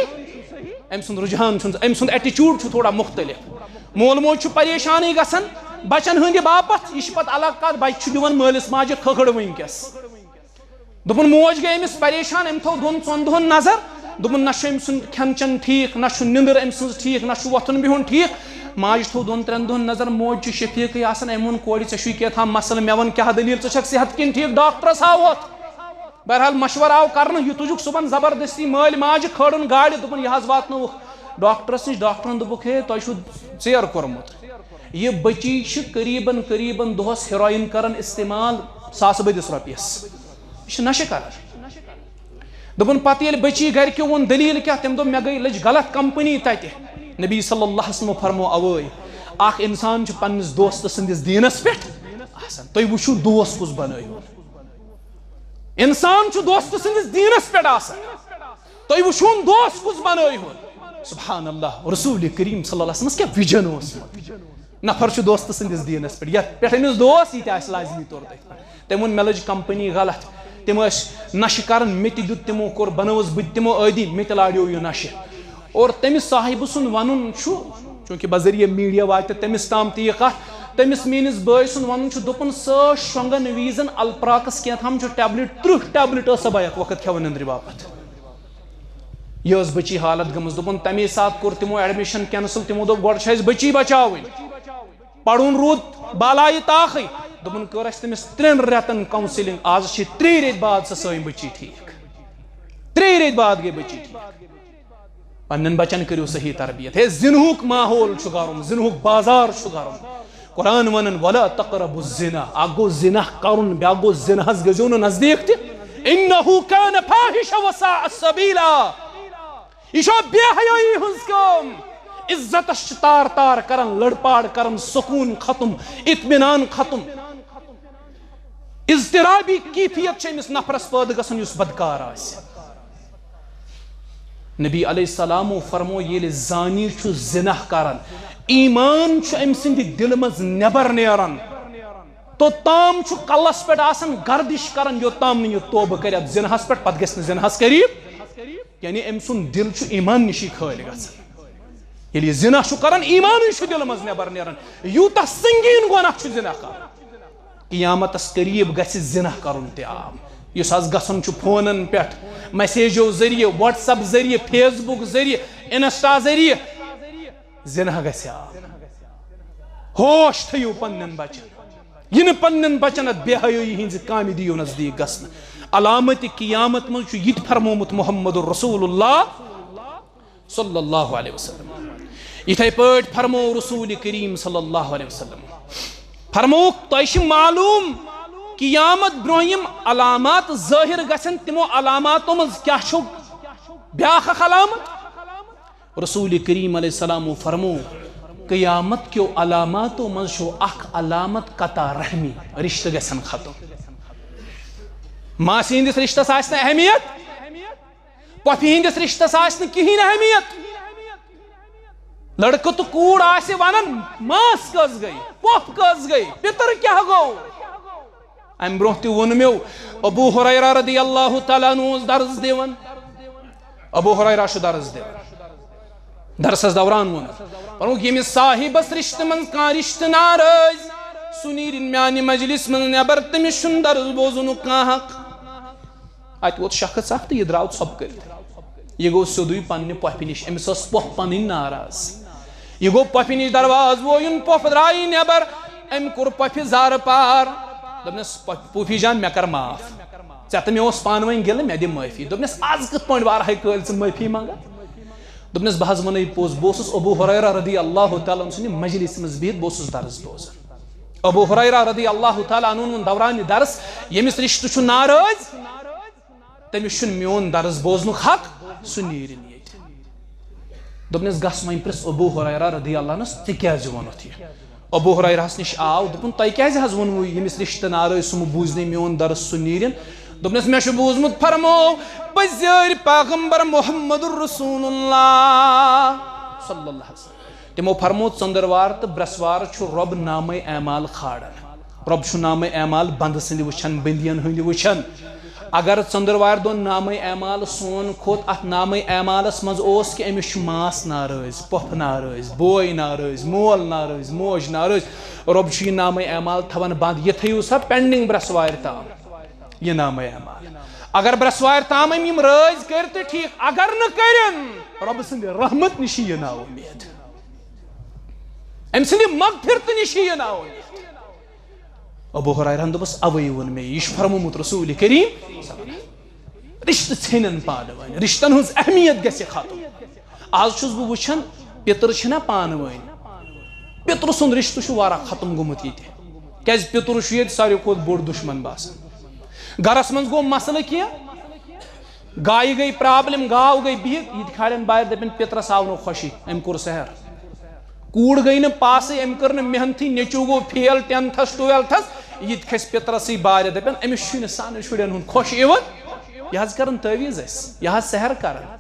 أمۍ سُنٛد رجحان چھُنہٕ، أمۍ سُنٛد ایٹیچیوڈ چھُ تھوڑا مُختٔلِف۔ مول موج چھُ پریشانٕے گژھان بچن ہٕنٛدِ باپتھ۔ یہِ چھِ پتہٕ الگ کتھ، بچہِ چھُ دِوان مٲلِس ماجہِ کھٔکھٕڑ وٕنکیٚس۔ دوٚپُن، موج گٔے أمِس پریشان، أمۍ تھٲو دۄن ژۄن دۄہن نظر۔ دوٚپُن، نہ چھُ أمۍ سُنٛد کھٮ۪ن چٮ۪ن ٹھیٖک، نہ چھُ نِندٕر أمۍ سٕنٛز ٹھیٖک، نہ چھُ وۄتھُن بِہُن ٹھیٖک۔ ماجہِ تھوٚو دۄن ترٛٮ۪ن دۄہن نظر، موج چھِ شفیٖقٕے آسان۔ أمۍ ووٚن، "کورِ، ژےٚ چھُے کینٛہہ تام مسلہٕ، مےٚ وَن کیٛاہ دٔلیٖل، ژٕ چھَکھ صحت کِنۍ ٹھیٖک، ڈاکٹرس ہاوہوتھ۔" بہرحال مشورٕ آو کرنہٕ، یہِ تُجُکھ صُبحن زبردستی مٲلۍ ماجہِ، کھٲرُن گاڑِ، دوٚپُن، "یہِ حظ واتنٲوُکھ ڈاکٹرس نِش۔" ڈاکٹرن دوٚپُکھ، "ہے، تۄہہِ چھُو ژیر کوٚرمُت۔ یہِ بٔچی چھِ قریباً، قریباً دۄہس ہیرویِن کران استعمال ساسہٕ بٔدِس رۄپیس۔ یہِ چھِ نشہٕ کران۔" دوٚپُن، پتہٕ ییٚلہِ بٔچی گرِکیو ووٚن، "دٔلیٖل کیٛاہ؟" تٔمۍ دوٚپ، "مےٚ گٔے، لٔج غلط کمپنی تتہِ۔" نبی صلی اللہ علیہ وسلمو فرمو اوے، اکھ انسان چھُ پننِس دوستہٕ سٕنٛدِس دیٖنس پٮ۪ٹھ آسان۔ تُہۍ وٕچھِو، دوست کُس بنٲیہُن۔ انسان چھُ دوستہٕ سٕنٛدِس دیٖنس پٮ۪ٹھ آسان۔ تُہۍ وٕچھِوُن، دوست کُس بنٲیہُن۔ سبحان اللہ، رسول کریم صلی اللہ علیہ وسلمس کیٛاہ وِجن اوس۔ نفر چھُ دوستہٕ سٕنٛدِس دیٖنس پٮ۪ٹھ، یتھ پٮ۪ٹھ أمِس دوست، یہِ تہِ آسہِ لازمی طور تٔتھۍ پٮ۪ٹھ۔ تٔمۍ ووٚن، "مےٚ لٔج کمپنی غلط، تِم ٲسۍ نشہٕ کران، مےٚ تہِ دیُت تِمو، کوٚر، بنٲوٕس بہٕ تہِ تِمو عٲدی، مےٚ تہِ لاریو یہِ نشہٕ۔" اور تٔمِس صاحبہٕ سُنٛد ونُن چھُ، چوٗنٛکہِ بذریعہ میڈیا واتہِ تٔمِس تام تہِ یہِ کتھ، تٔمِس میٲنِس بٲے سُنٛد ونُن چھُ، دوٚپُن، سۄ ٲس شۄنٛگن ویٖزن الپراکس کینٛہہ تام چھُ ٹیبلِٹ، ترٕٛہ ٹیبلِٹ ٲس سۄ بہٕ اکھ وقت کھٮ۪وان نِندرِ باپتھ۔ یہِ ٲس بٔچی حالت گٔمٕژ۔ دوٚپُن، تَمے ساتہٕ کوٚر تِمو ایڈمِشن کینسل۔ تِمو دوٚپ، "گۄڈٕ چھِ اَسہِ بٔچی بچاوٕنۍ۔" پرُن روٗد بالایہِ طاقٕے۔ دوٚپُن، کٔر اَسہِ تٔمِس ترٛٮ۪ن رٮ۪تن کاونسلنگ۔ آز چھِ ترٛیٚیہِ ریٚتۍ بعد سۄ سٲنۍ بٔچی ٹھیٖک۔ ترٛیٚیہِ ریٚتۍ بعد گٔے بٔچی ٹھیٖک۔ پننٮ۪ن بچن کٔرِو صحیح تربیت۔ ہے، زِنہُک ماحول چھُ گرم، زِنہُک بازار چھُ گرم۔ قرآن ونان، "ولا تقربوا الزنا"۔ اکھ گوٚو زِنا کرُن، بیاکھ گوٚو زِناہس گٔژھِو نہٕ نزدیٖک تہِ۔ "انہ کان فاحشہ وساء سبیلا"۔ یہِ چھو بے حیٲیی ہٕنٛز کٲم۔ عزتس چھِ تار تار کران، لڑپاڑ کران، سکوٗن ختم، اطمینان ختم۔ اضطرابی کیفیت چھِ أمِس نفرس پٲدٕ گژھان، یُس بدکار آسہِ۔ نبی علیہ السلامو فرمو، ییٚلہِ زانی چھُ زِنا کران، ایمان چھُ أمۍ سٕنٛدِ دِلہٕ منٛز نٮ۪بر نیران۔ توٚتام چھُ کلس پٮ۪ٹھ آسان گردش کران، یوٚتام نہٕ یہِ توبہٕ کرِ اتھ زِناہس پٮ۪ٹھ، پتہٕ گژھِ نہٕ زِناہس قریب۔ یعنی أمۍ سُنٛد دِل چھُ ایمان نِشی خٲلۍ گژھان۔ ییٚلہِ یہِ زِنا چھُ کران، ایمانٕے چھُ دِلہٕ منٛز نٮ۪بر نیران۔ یوٗتاہ سنگیٖن گۄناہ چھُ زِنا کرُن۔ قیامتس قریب گژھِ زِنا کرُن تہِ عام، یُس آز گژھان چھُ فونن پٮ۪ٹھ، میسیجو ذٔریعہٕ، وٹس ایپ ذٔریعہٕ، فیس بک ذٔریعہٕ، انسٹا ذٔریعہٕ۔ زِنا گژھِ عام۔ ہوش تھٲیِو پننٮ۪ن بچن۔ یہِ نہٕ پننٮ۪ن بچن اتھ بے حیٲیی ہٕنٛزِ کامہِ دِیِو نزدیٖک گژھنہٕ۔ علامت قیامت منٛز چھُ یہِ تہِ فرمومُت محمد رسول اللہ صلی اللہ علیہ وسلم۔ یِتھے پٲٹھۍ فرمو رسول کریم صلی اللہ علیہ وسلم، فرمووُکھ، تۄہہِ چھِ معلوم قیامت برونٛہہ یِم علامات ظٲہر گژھن، تِمو علاماتو منٛز کیٛاہ چھُ؟ بیٛاکھ اکھ علامت۔ رسول کریم علیہ السلامو فرمو، قیامت کیو علاماتو منٛز چھُ اکھ علامت قطع رحمی، رشتہٕ گژھن ختم۔ ماسہِ ہٕنٛدِس رشتس آسہِ نہٕ اہمیت، پۄپھِ ہٕنٛدِس رشتس آسہِ نہٕ کِہیٖنۍ اہمیت۔ لڑکہٕ تہٕ کوٗر آسہِ ونان، ماس کٔژ گٔے، پۄپھ کٔژ گٔے، پِتٕر کیٛاہ گوٚو؟ امہِ برونٛہہ تہِ ووٚن مےٚ، ابو ہریرہ رضی اللہ تعالیٰ عنہ اوس درس دِوان۔ ابو ہریرہ چھُ درس دِوان۔ درسس دوران ووٚن، فرمووُکھ، ییٚمِس صاحبس رشتہٕ منٛز کانٛہہ رشتہٕ ناراض، سُہ نیرِن میانہِ مجلس منٛز نٮ۪بر، تٔمِس چھُنہٕ درس بوزنُک کانٛہہ حق۔ اتہِ ووت شخص اکھ تہٕ یہِ درٛاو ژھۄپہٕ کٔرِتھ۔ یہِ گوٚو سیوٚدُے پننہِ پۄپھِ نِش، أمِس ٲس پۄپھ پنٕنۍ ناراض۔ یہِ گوٚو پۄپھِ نِش دروازٕ وویُن، پۄپھ درٛایہِ نٮ۪بر، أمۍ کوٚر پۄپھِ زارٕ پار۔ دوٚپنس، "پۄ-، پوٗپھی جان، مےٚ کر معاف، ژےٚ تہٕ مےٚ اوس پانہٕ ؤنۍ گِلہٕ، مےٚ دِ معٲفی۔" دوٚپنس، "از کِتھ پٲٹھۍ وارہے کٲلۍ ژٕ معٲفی منٛگان؟" دوٚپنس، "بہٕ حظ وَنَے پوٚز، بہٕ اوسُس ابو ہریرہ رضی اللہ تعالیٰ عنہ سٕنٛدِ مجلسہِ منٛز بِہِتھ، بہٕ اوسُس درس بوزان۔" ابو ہریرہ رضی اللہ تعالیٰ عنہ ووٚن دورانِ درس، ییٚمِس رِشتہٕ چھُ ناراض، تٔمِس چھُنہٕ میون درس بوزنُک حق، سُہ نیرِن ییٚتہِ۔ دوٚپنس، "گژھ وۄنۍ پرٛژھ ابو ہریرہ رضی اللہ عنس، ژےٚ کیازِ ووٚنُتھ یہِ؟" ابو ہریرہس نِش آو، دوٚپُن، "تۄہہِ کیازِ حظ ووٚنوٕ ییٚمِس رِشتہٕ ناراض، سُہ مہ بوٗزنٕے میون درس، سُہ نیرِن؟" دوٚپنس، "مےٚ چھُ بوٗزمُت، فرمو پٔزۍ یٲرۍ پیغمبر محمد رسول اللہ صلی اللہ علیہ وسلم، تِمو فرمو، ژٔندٕروار تہٕ برٛٮ۪سوار چھُ رۄب نامے اعمال کھالان۔ رۄب چھُ نامے اعمال بندٕ سٕنٛدِ وٕچھان، بندین ہٕنٛدِ وٕچھان۔ اگر ژٔندٕروارِ دۄہ نامے اعمال سون کھوٚت، اتھ نامے اعمالس منٛز اوس کہِ أمِس چھُ ماس ناراض، پۄپھ ناراض، بوے ناراض، مول ناراض، موج ناراض، رۄب چھُ یہِ نامے اعمال تھاوان بند۔ یہِ تھٲیِو سا pending برٛٮ۪سوارِ تام، یہِ نامے اعمال۔ اگر برٛٮ۪سوارِ تام أمۍ یِم رٲضۍ کٔرۍ تہٕ ٹھیٖک، اگر نہٕ کٔرِن، رۄبہٕ سٕنٛدِ رحمت نِش یہِ نا اُمید، أمۍ سٕنٛدِ مغفرتہٕ نِش یہِ نا اُمید۔" ابو ہریرہن دوٚپُس، "اوے ووٚن مےٚ، یہِ چھُ فرمومُت رسول کریم صلی اللہ علیہ وسلم۔ رشتہٕ ژھیٚنن پانہٕ ؤنۍ، رشتن ہٕنٛز اہمیت گژھِ ختم۔" آز چھُس بہٕ وٕچھان، پِتٕر چھِنہ پانہٕ ؤنۍ، پِترٕ سُنٛد رشتہٕ چھُ واریاہ ختم گوٚمُت ییٚتہِ۔ کیازِ؟ پِتُر چھُ ییٚتہِ ساروی کھۄتہٕ بوٚڑ دُشمن باسان۔ گرس منٛز گوٚو مسلہٕ کینٛہہ، گایہِ گٔے problem، گاو گٔے بِہِتھ، یہِ تہِ کھالن بارِ، دَپن، "پِترس آو نہٕ خۄشی، أمۍ کوٚر سحر۔" کوٗر گٔے نہٕ پاسٕے، أمۍ کٔر نہٕ محنتھٕے، نیٚچوٗ گوٚو fail tenthس twelfthس، یہِ تہِ کھسہِ پِترسٕے بارِ، دَپن، "أمِس چھُے نہٕ سانہِ شُرٮ۪ن ہُنٛد خۄش یِوان، یہِ حظ کران تعویٖذ اَسہِ، یہِ حظ سحر کران۔"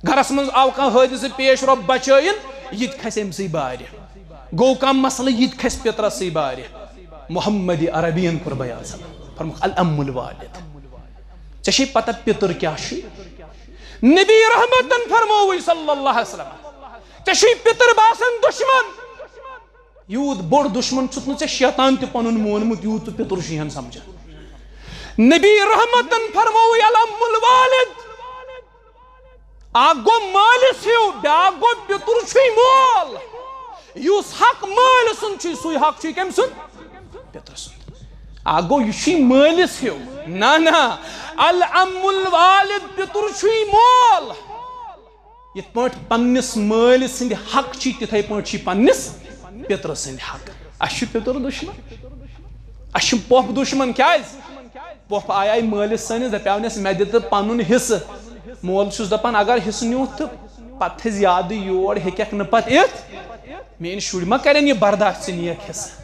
گرس منٛز آو کانٛہہ حٲدثہٕ پیش، رۄب بچٲیِن، یہِ تہِ کھسہِ أمۍ سٕے بارِ۔ گوٚو کانٛہہ مسلہٕ، یہِ تہِ کھسہِ پِترسٕے بارِ۔ محمد عربین کوٚر بیان سلام، فرمووُکھ، "الام الوالد۔" ژےٚ چھے پتہ پِتُر کیٛاہ چھُے؟ نبی رحمتن فرمووُے صلی اللہ علیہ وسلم، "ژےٚ چھُے پِتُر باسان دُشمن؟ یوٗت بوٚڑ دُشمن چھُتھ نہٕ ژےٚ شیطان تہِ پنُن مونمُت، یوٗت ژٕ پِتُر چھُے ہن سمجھان۔" نبی رحمتن فرمووُے، "الام الوالد۔" اکھ گوٚو مٲلِس ہیوٗ، بیٛاکھ گوٚو پِتُر چھُے مول۔ یُس حق مٲلۍ سُنٛد چھُے، سُے حق چھُے کٔمۍ سُنٛد؟ پِترٕ سُنٛد۔ اکھ گوٚو یہِ چھُے مٲلِس ہیوٗ۔ نہ، نہ، الام الوالد، پِتُر چھُے مول۔ یِتھ پٲٹھۍ پننِس مٲلۍ سٕنٛدِ حق چھِ، تِتھَے پٲٹھۍ چھِ پننِس پِترٕ سٕنٛدِ حق۔ اَسہِ چھُ پِتُر دُشمن، اَسہِ چھُ پۄپھ دُشمن۔ کیٛازِ؟ پۄپھ آیہِ آیہِ مٲلِس سٲنِس، دَپیٛاونَس، "مےٚ دِ تہٕ پَنُن حِصہٕ۔" مول چھُس دَپان، "اگر حِصہٕ نیوٗتھ تہٕ پَتہٕ تھٲیزِ یادٕے، یور ہیٚکَکھ نہٕ پَتہٕ یِتھ۔ میٛٲنۍ شُرۍ ما کَرن یہِ برداش ژٕ نِیَکھ حِصہٕ؟"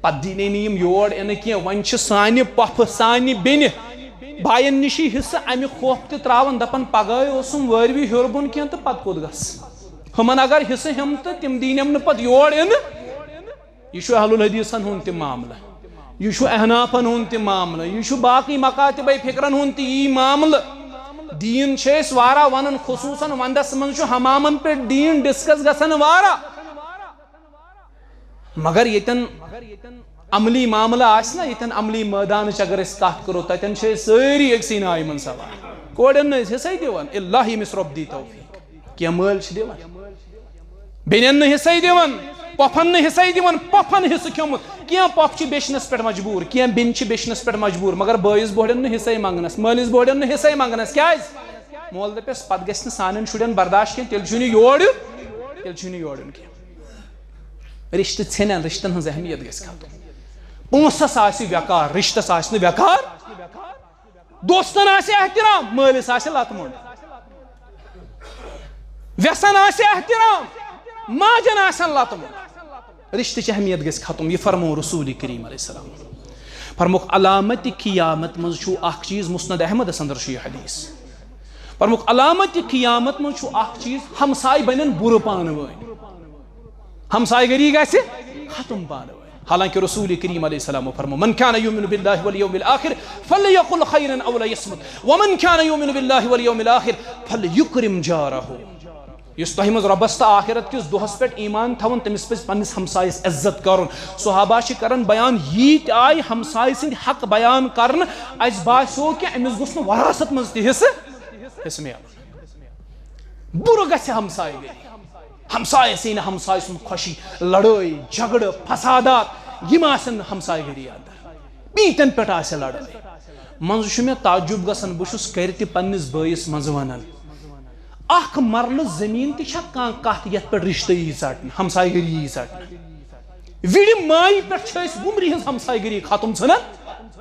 پَتہٕ دی نے نہٕ یِم یور یِنہٕ کینٛہہ۔ وۄنۍ چھِ سانہِ پۄپھٕ، سانہِ بیٚنہِ، بایَن نِشی حِصہٕ اَمہِ خوفہٕ تہِ ترٛاوان، دَپان، "پَگہٕے اوسُم وٲروِ ہیوٚر بۄن کینٛہہ تہٕ پَتہٕ کوٚت گژھ؟" ہُمَن اگر حِصہٕ ہٮ۪م تہٕ تِم دِینَم نہٕ پَتہٕ یور یِنہٕ۔ یہِ چھُ اہل الحدیثن ہُنٛد تہِ معاملہٕ، یہِ چھُ احنافن ہُنٛد تہِ معاملہٕ، یہِ چھُ باقٕے مکاتبے فکرن ہُنٛد تہِ یی معاملہٕ۔ دیٖن چھِ أسۍ واریاہ ونان، خصوٗصن ونٛدس منٛز چھُ حمامن پٮ۪ٹھ دیٖن discuss گژھان واریاہ۔ مگر ییٚتٮ۪ن عملی معاملہٕ آسہِ نا، ییٚتٮ۪ن عملی مٲدانٕچ اگر أسۍ کتھ کرو، تتٮ۪ن چھِ أسۍ سٲری أکسٕے ناوِ منٛز سوار۔ کورٮ۪ن نہٕ أسۍ حصے دِوان، الا ییٚمِس رۄب دی توفیق۔ کینٛہہ مٲلۍ چھِ دِوان، بیٚنٮ۪ن نہٕ حصے دِوان، پۄپھن نہٕ حصے دِوان، پۄپھن حصہٕ کھیوٚمُت۔ کینٛہہ پۄپھ چھِ بیچھنس پٮ۪ٹھ مجبوٗر، کینٛہہ بیٚنہِ چھِ بیچھنس پٮ۪ٹھ مجبوٗر، مگر بٲیِس بوٚڑٮ۪ن نہٕ حصے منٛگنس، مٲلِس بوٚڑٮ۪ن نہٕ حصے منٛگنس۔ کیٛازِ؟ مول دَپٮ۪س، "پتہٕ گژھِ نہٕ سانٮ۪ن شُرٮ۪ن برداش کینٛہہ، تیٚلہِ چھُے نہٕ یور یُن، تیٚلہِ چھُے نہٕ یور یُن کینٛہہ۔" رِشتہٕ ژھیٚنن، رِشتن ہٕنٛز اہمیت گژھِ ختم۔ پونٛسس آسہِ ویقار، رِشتس آسہِ نہٕ ویقار۔ دوستن آسہِ احترام، مٲلِس آسہِ لتہٕ مۄنڈ۔ وٮ۪سن آسہِ احترام، ماجن آسن لتہٕ مۄنڈ۔ رشتٕچ اہمیت گژھِ ختم۔ یہِ فرموو رسول کریم علیہ السلام۔ فرمووُکھ، علامت قیامت منٛز چھُ اکھ چیٖز، مسند احمدس اندر چھُ یہِ حدیث۔ فرمووُکھ، علامت قیامت منٛز چھُ اکھ چیٖز، ہمساے بنن بُرٕ پانہٕ وٲنۍ۔ ہمسایہِ گٔری گژھِ ختم پانہٕ ؤنۍ۔ حالانکہ رسول کریم علیہ السلام فرمو، "من كان يؤمن بالله واليوم الآخر فليقل خيرا أو ليصمت، ومن كان يؤمن بالله واليوم الآخر فليكرم جاره۔" یُس تۄہہِ منٛز رۄبس تہٕ آخرت کِس دۄہس پٮ۪ٹھ ایمان تھاوان، تٔمِس پزِ پننِس ہمسایس عزت کرُن۔ صحابہ چھِ کران بیان، ییٖتۍ آیہِ ہمسایہِ سٕنٛدۍ حق بیان کرنہٕ، اسہِ باسیو کہِ أمِس گوٚژھ نہٕ وراثت منٛز تہِ حصہٕ، حصہٕ میلُن۔ بُرٕ گژھِ ہمسایہِ گٔری۔ ہمسایَس یی نہٕ ہمسایہِ سُنٛد خوشی، لڑٲے، جھگڑٕ، فسادات، یِم آسن نہٕ ہمسایہِ گٔری اندر۔ پیٖتٮ۪ن پٮ۪ٹھ آسہِ لڑٲے۔ منٛزٕ چھُ مےٚ تعجب گژھان، بہٕ چھُس کرِ تہِ پننِس بٲیِس منٛزٕ ونان، اکھ مرلہٕ زٔمیٖن تہِ چھا کانٛہہ کتھ یتھ پٮ۪ٹھ رشتہٕ یی ژٹنہٕ، ہمسایہِ گٔری یی ژٹنہٕ؟ وِڑِ مایہِ پٮ۪ٹھ چھِ أسۍ وُمرِ ہٕنٛز ہمسایہِ گٔری ختم ژھٕنان،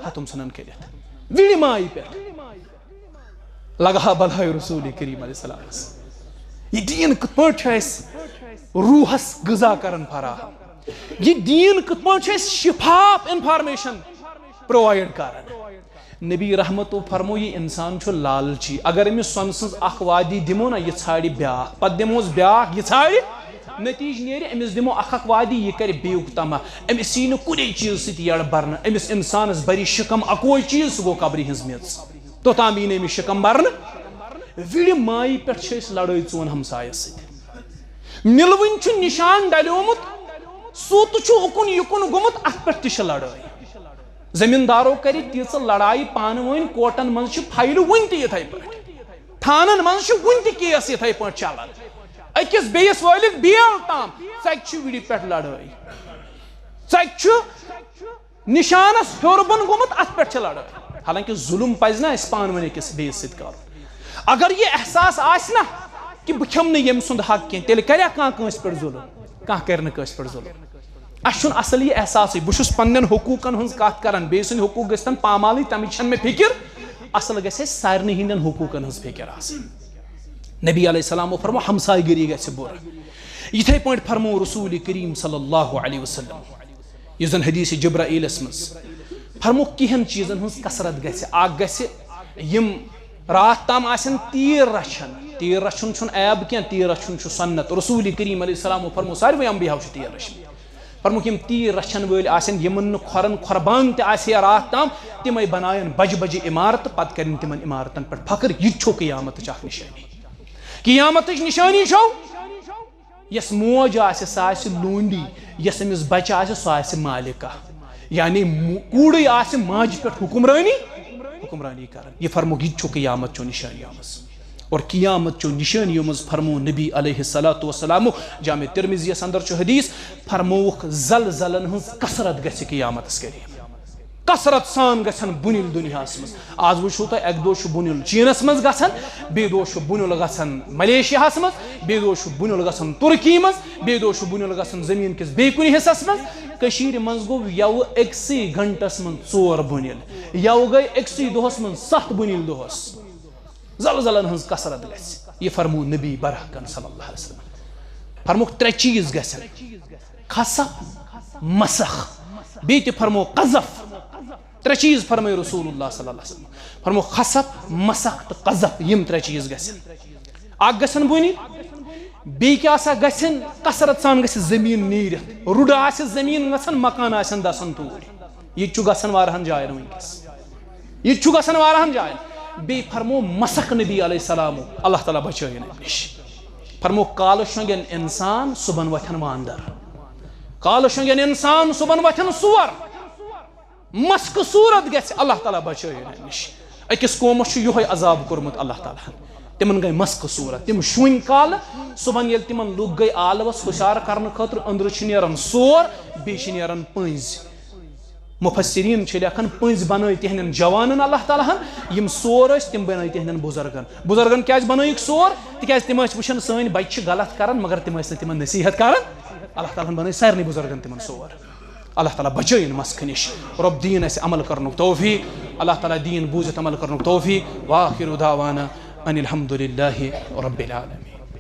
ختم ژھٕنان کٔرِتھ۔ وِڑِ مایہِ پٮ۪ٹھ۔ لگہٕ ہا بلایہِ رسول کریم علیہ السلامس۔ یہِ دیٖن کِتھ پٲٹھۍ چھُ اَسہِ روحس غذا کران فراہم؟ یہِ دیٖن کِتھ پٲٹھۍ چھُ اَسہِ شفاف information provide کران؟ نبی رحمتو فرمو، یہِ انسان چھُ لالچی۔ اگر أمِس سۄنہٕ سٕنٛز اکھ وادی دِمو نا، یہِ ژھانڈِ بیٛاکھ، پتہٕ دِموس بیٛاکھ، یہِ ژھانڈِ۔ نتیجہٕ نیرِ، أمِس دِمو اکھ اکھ وادی، یہِ کرِ بیٚیُک طمع۔ أمِس یی نہٕ کُنے چیٖز سۭتۍ یڑ برنہٕ۔ أمِس انسانس بری شکم اکوے چیٖز، سُہ گوٚو قبرِ ہٕنٛز میٚژ۔ توٚتام یی نہٕ أمِس شکم برنہٕ۔ وِڑِ مایہِ پٮ۪ٹھ چھِ أسۍ لڑٲے ژون ہمسایس سۭتۍ۔ مِلوٕنۍ چھُ نشان ڈلیومُت، سوٗتہٕ چھُ اُکُن یُکُن گوٚمُت، اتھ پٮ۪ٹھ تہِ چھِ لڑٲے۔ زمیٖندارو کرِ تیٖژٕ لڑایہِ پانہٕ ؤنۍ، کورٹن منٛز چھِ فایلہٕ وُنہِ تہِ یِتھے پٲٹھۍ، تھانن منٛز چھِ وُنہِ تہِ کیس یِتھے پٲٹھۍ چلان۔ أکِس بیٚیِس وٲلِکھ بیل تام، ژکہِ چھِ وِڑِ پٮ۪ٹھ لڑٲے، ژکہِ چھُ نشانس ہیوٚر بۄن گوٚمُت، اتھ پٮ۪ٹھ چھِ لڑٲے۔ حالانکہ ظلم پزِ نہ اسہِ پانہٕ ؤنۍ أکِس بیٚیِس سۭتۍ کرُن۔ اگر یہِ احساس آسہِ نہ کہِ بہٕ کھٮ۪مہٕ نہٕ ییٚمۍ سُنٛد حق کینٛہہ، تیٚلہِ کریا کانٛہہ کٲنٛسہِ پٮ۪ٹھ ظلم؟ کانٛہہ کرِ نہٕ کٲنٛسہِ پٮ۪ٹھ ظلم۔ اسہِ چھُنہٕ اصل یہِ احساسٕے۔ بہٕ چھُس پننٮ۪ن حقوٗقن ہٕنٛز کتھ کران، بیٚیہِ سٕنٛدۍ حقوٗق گٔژھتن پامالٕے، تمِچ چھنہٕ مےٚ فکر۔ اصل گژھِ اسہِ سارنٕے ہٕنٛدٮ۪ن حقوٗقن ہٕنٛز فکر آسٕنۍ۔ نبی علیہ السلامو فرمو، ہمسایہِ گٔری گژھِ بُرٕ۔ یِتھے پٲٹھۍ فرمو رسول کریم صلی اللہ علیہ وسلم، یُس زن حدیث جبرائیلس منٛز فرمو، کینٛہن چیٖزن ہٕنٛز کثرت گژھِ۔ اکھ گژھِ، یِم راتھ تام آسن تیٖر رچھان۔ تیٖر رچھُن چھُنہٕ عیب کینٛہہ، تیٖر رچھُن چھُ سنت۔ رسول کریم علیہ السلامو فرمو، ساروٕے انبیاہو چھِ تیٖر رچھمٕتۍ۔ فرموکھ، یِم تیٖر رچھن وٲلۍ آسن، یِمن نہٕ کھۄرن کھۄر بنٛد تہِ آسہِ ہے راتھ تام، تِمے بناون بجہِ بجہِ عمارتہٕ، پتہٕ کرن تِمن عمارتن پٮ۪ٹھ فخر۔ یہِ تہِ چھو قیامتٕچ اکھ نشٲنی۔ قیامتٕچ نشٲنی چھو، یۄس موج آسہِ، سۄ آسہِ لونڈی، یۄس أمِس بچہِ آسہِ، سۄ آسہِ مالکہ۔ یعنی مو-، کوٗرٕے آسہِ ماجہِ پٮ۪ٹھ حکمرٲنی، حکمرٲنی کران۔ یہِ فرموکھ، یہِ تہِ چھُ قیامت چو نشٲنیو منٛز۔ اور قیامت چو نشٲنیو منٛز فرمو نبی علیہ الصلوۃ والسلام، جامع ترمذیس اندر چھُ حدیث، فرمووُکھ، زلزلن ہٕنٛز کثرت گژھِ قیامتس قریب۔ کثرت سان گژھن بُنِل دُنیاہس منٛز۔ آز وٕچھِو تُہۍ، اکہِ دۄہ چھُ بُنِل چینس منٛز گژھان، بیٚیہِ دۄہ چھُ بُنِل گژھان ملیشیاہس منٛز، بیٚیہِ دۄہ چھُ بُنِل گژھان ترکی منٛز، بیٚیہِ دۄہ چھُ بُنِل گژھان زٔمیٖن کِس بیٚیہِ کُنہِ حصس منٛز۔ کٔشیٖرِ منٛز گوٚو یَوٕ أکسٕے گھنٹس منٛز ژور بُنِل، یَوٕ گٔے أکسٕے دۄہس منٛز ستھ بُنِل دۄہس۔ زلزلن ہٕنٛز کثرت گژھِ، یہِ فرموو نبی برحقن صلی اللہ علیہ وسلم۔ فرمووُکھ، ترٛےٚ چیٖز گژھن، خسف، مسخ، بیٚیہِ تہِ فرموو قذف۔ ترٛےٚ چیٖز فرمٲے رسول اللہ صلی اللہ علیہ وسلم۔ فرموو، خسف، مسخ تہٕ قذف، یِم ترٛےٚ چیٖز گژھن۔ اکھ گژھن بُنہِ، بیٚیہِ کیٛاہ سا گژھن؟ کثرت سان گژھِ زٔمیٖن نیٖرِتھ، رُڈٕ آسہِ زٔمیٖن گژھان، مکان آسن دَسان توٗرۍ۔ یہِ تہِ چھُ گژھان واریاہن جاین وٕنکیٚس۔ یہِ تہِ چھُ گژھان واریاہن جاین۔ بیٚیہِ فرموو مسخ نبی علیہ السلامو، اللہ تعالیٰ بچٲیِن اَمہِ نِش۔ فرموو، کالہٕ شۄنٛگن انسان، صُبحن وۄتھن واندر۔ کالہٕ شۄنٛگن انسان، صُبحن وۄتھن سور۔ مسخ صوٗرت گژھِ، اللہ تعالیٰ بچٲیِن اَمہِ نِش۔ أکِس قومس چھُ یِہوٚے عذاب کوٚرمُت اللہ تعالیٰ ہن۔ تِمن گٔے مسخ صوٗرت۔ تِم شۄنٛگۍ کالہٕ، صُبحن ییٚلہِ تِمن لُکھ گٔے آلوس، ہُشار کرنہٕ خٲطرٕ، أنٛدرٕ چھُ نیران سور، بیٚیہِ چھِ نیران پٔنٛزۍ۔ مفسرین چھِ لیکھان، پٔنٛزۍ بنٲے تِہنٛدٮ۪ن جوانن اللہ تعالیٰ ہن، یِم سور ٲسۍ، تِم بنٲے تِہنٛدٮ۪ن بُزرگن۔ بُزرگن کیازِ بنٲیِکھ سور؟ تِکیازِ تِم ٲسۍ وٕچھان، سٲنۍ بچہِ چھِ غلط کران، مگر تِم ٲسۍ نہٕ تِمن نصیحت کران۔ اللہ تعالیٰ ہن بنٲے سارنٕے بُزرگن تِمن سور۔ اللہ تعالیٰ بچٲیِن مسخہٕ نِش۔ رب دِیِن اَسہِ عمل کرنُک توفیٖق۔ اللہ تعالیٰ دِیِن بوٗزِتھ عمل کرنُک توفیٖق۔ وآخر دعوانا ان الحمد للہ رب العالمین۔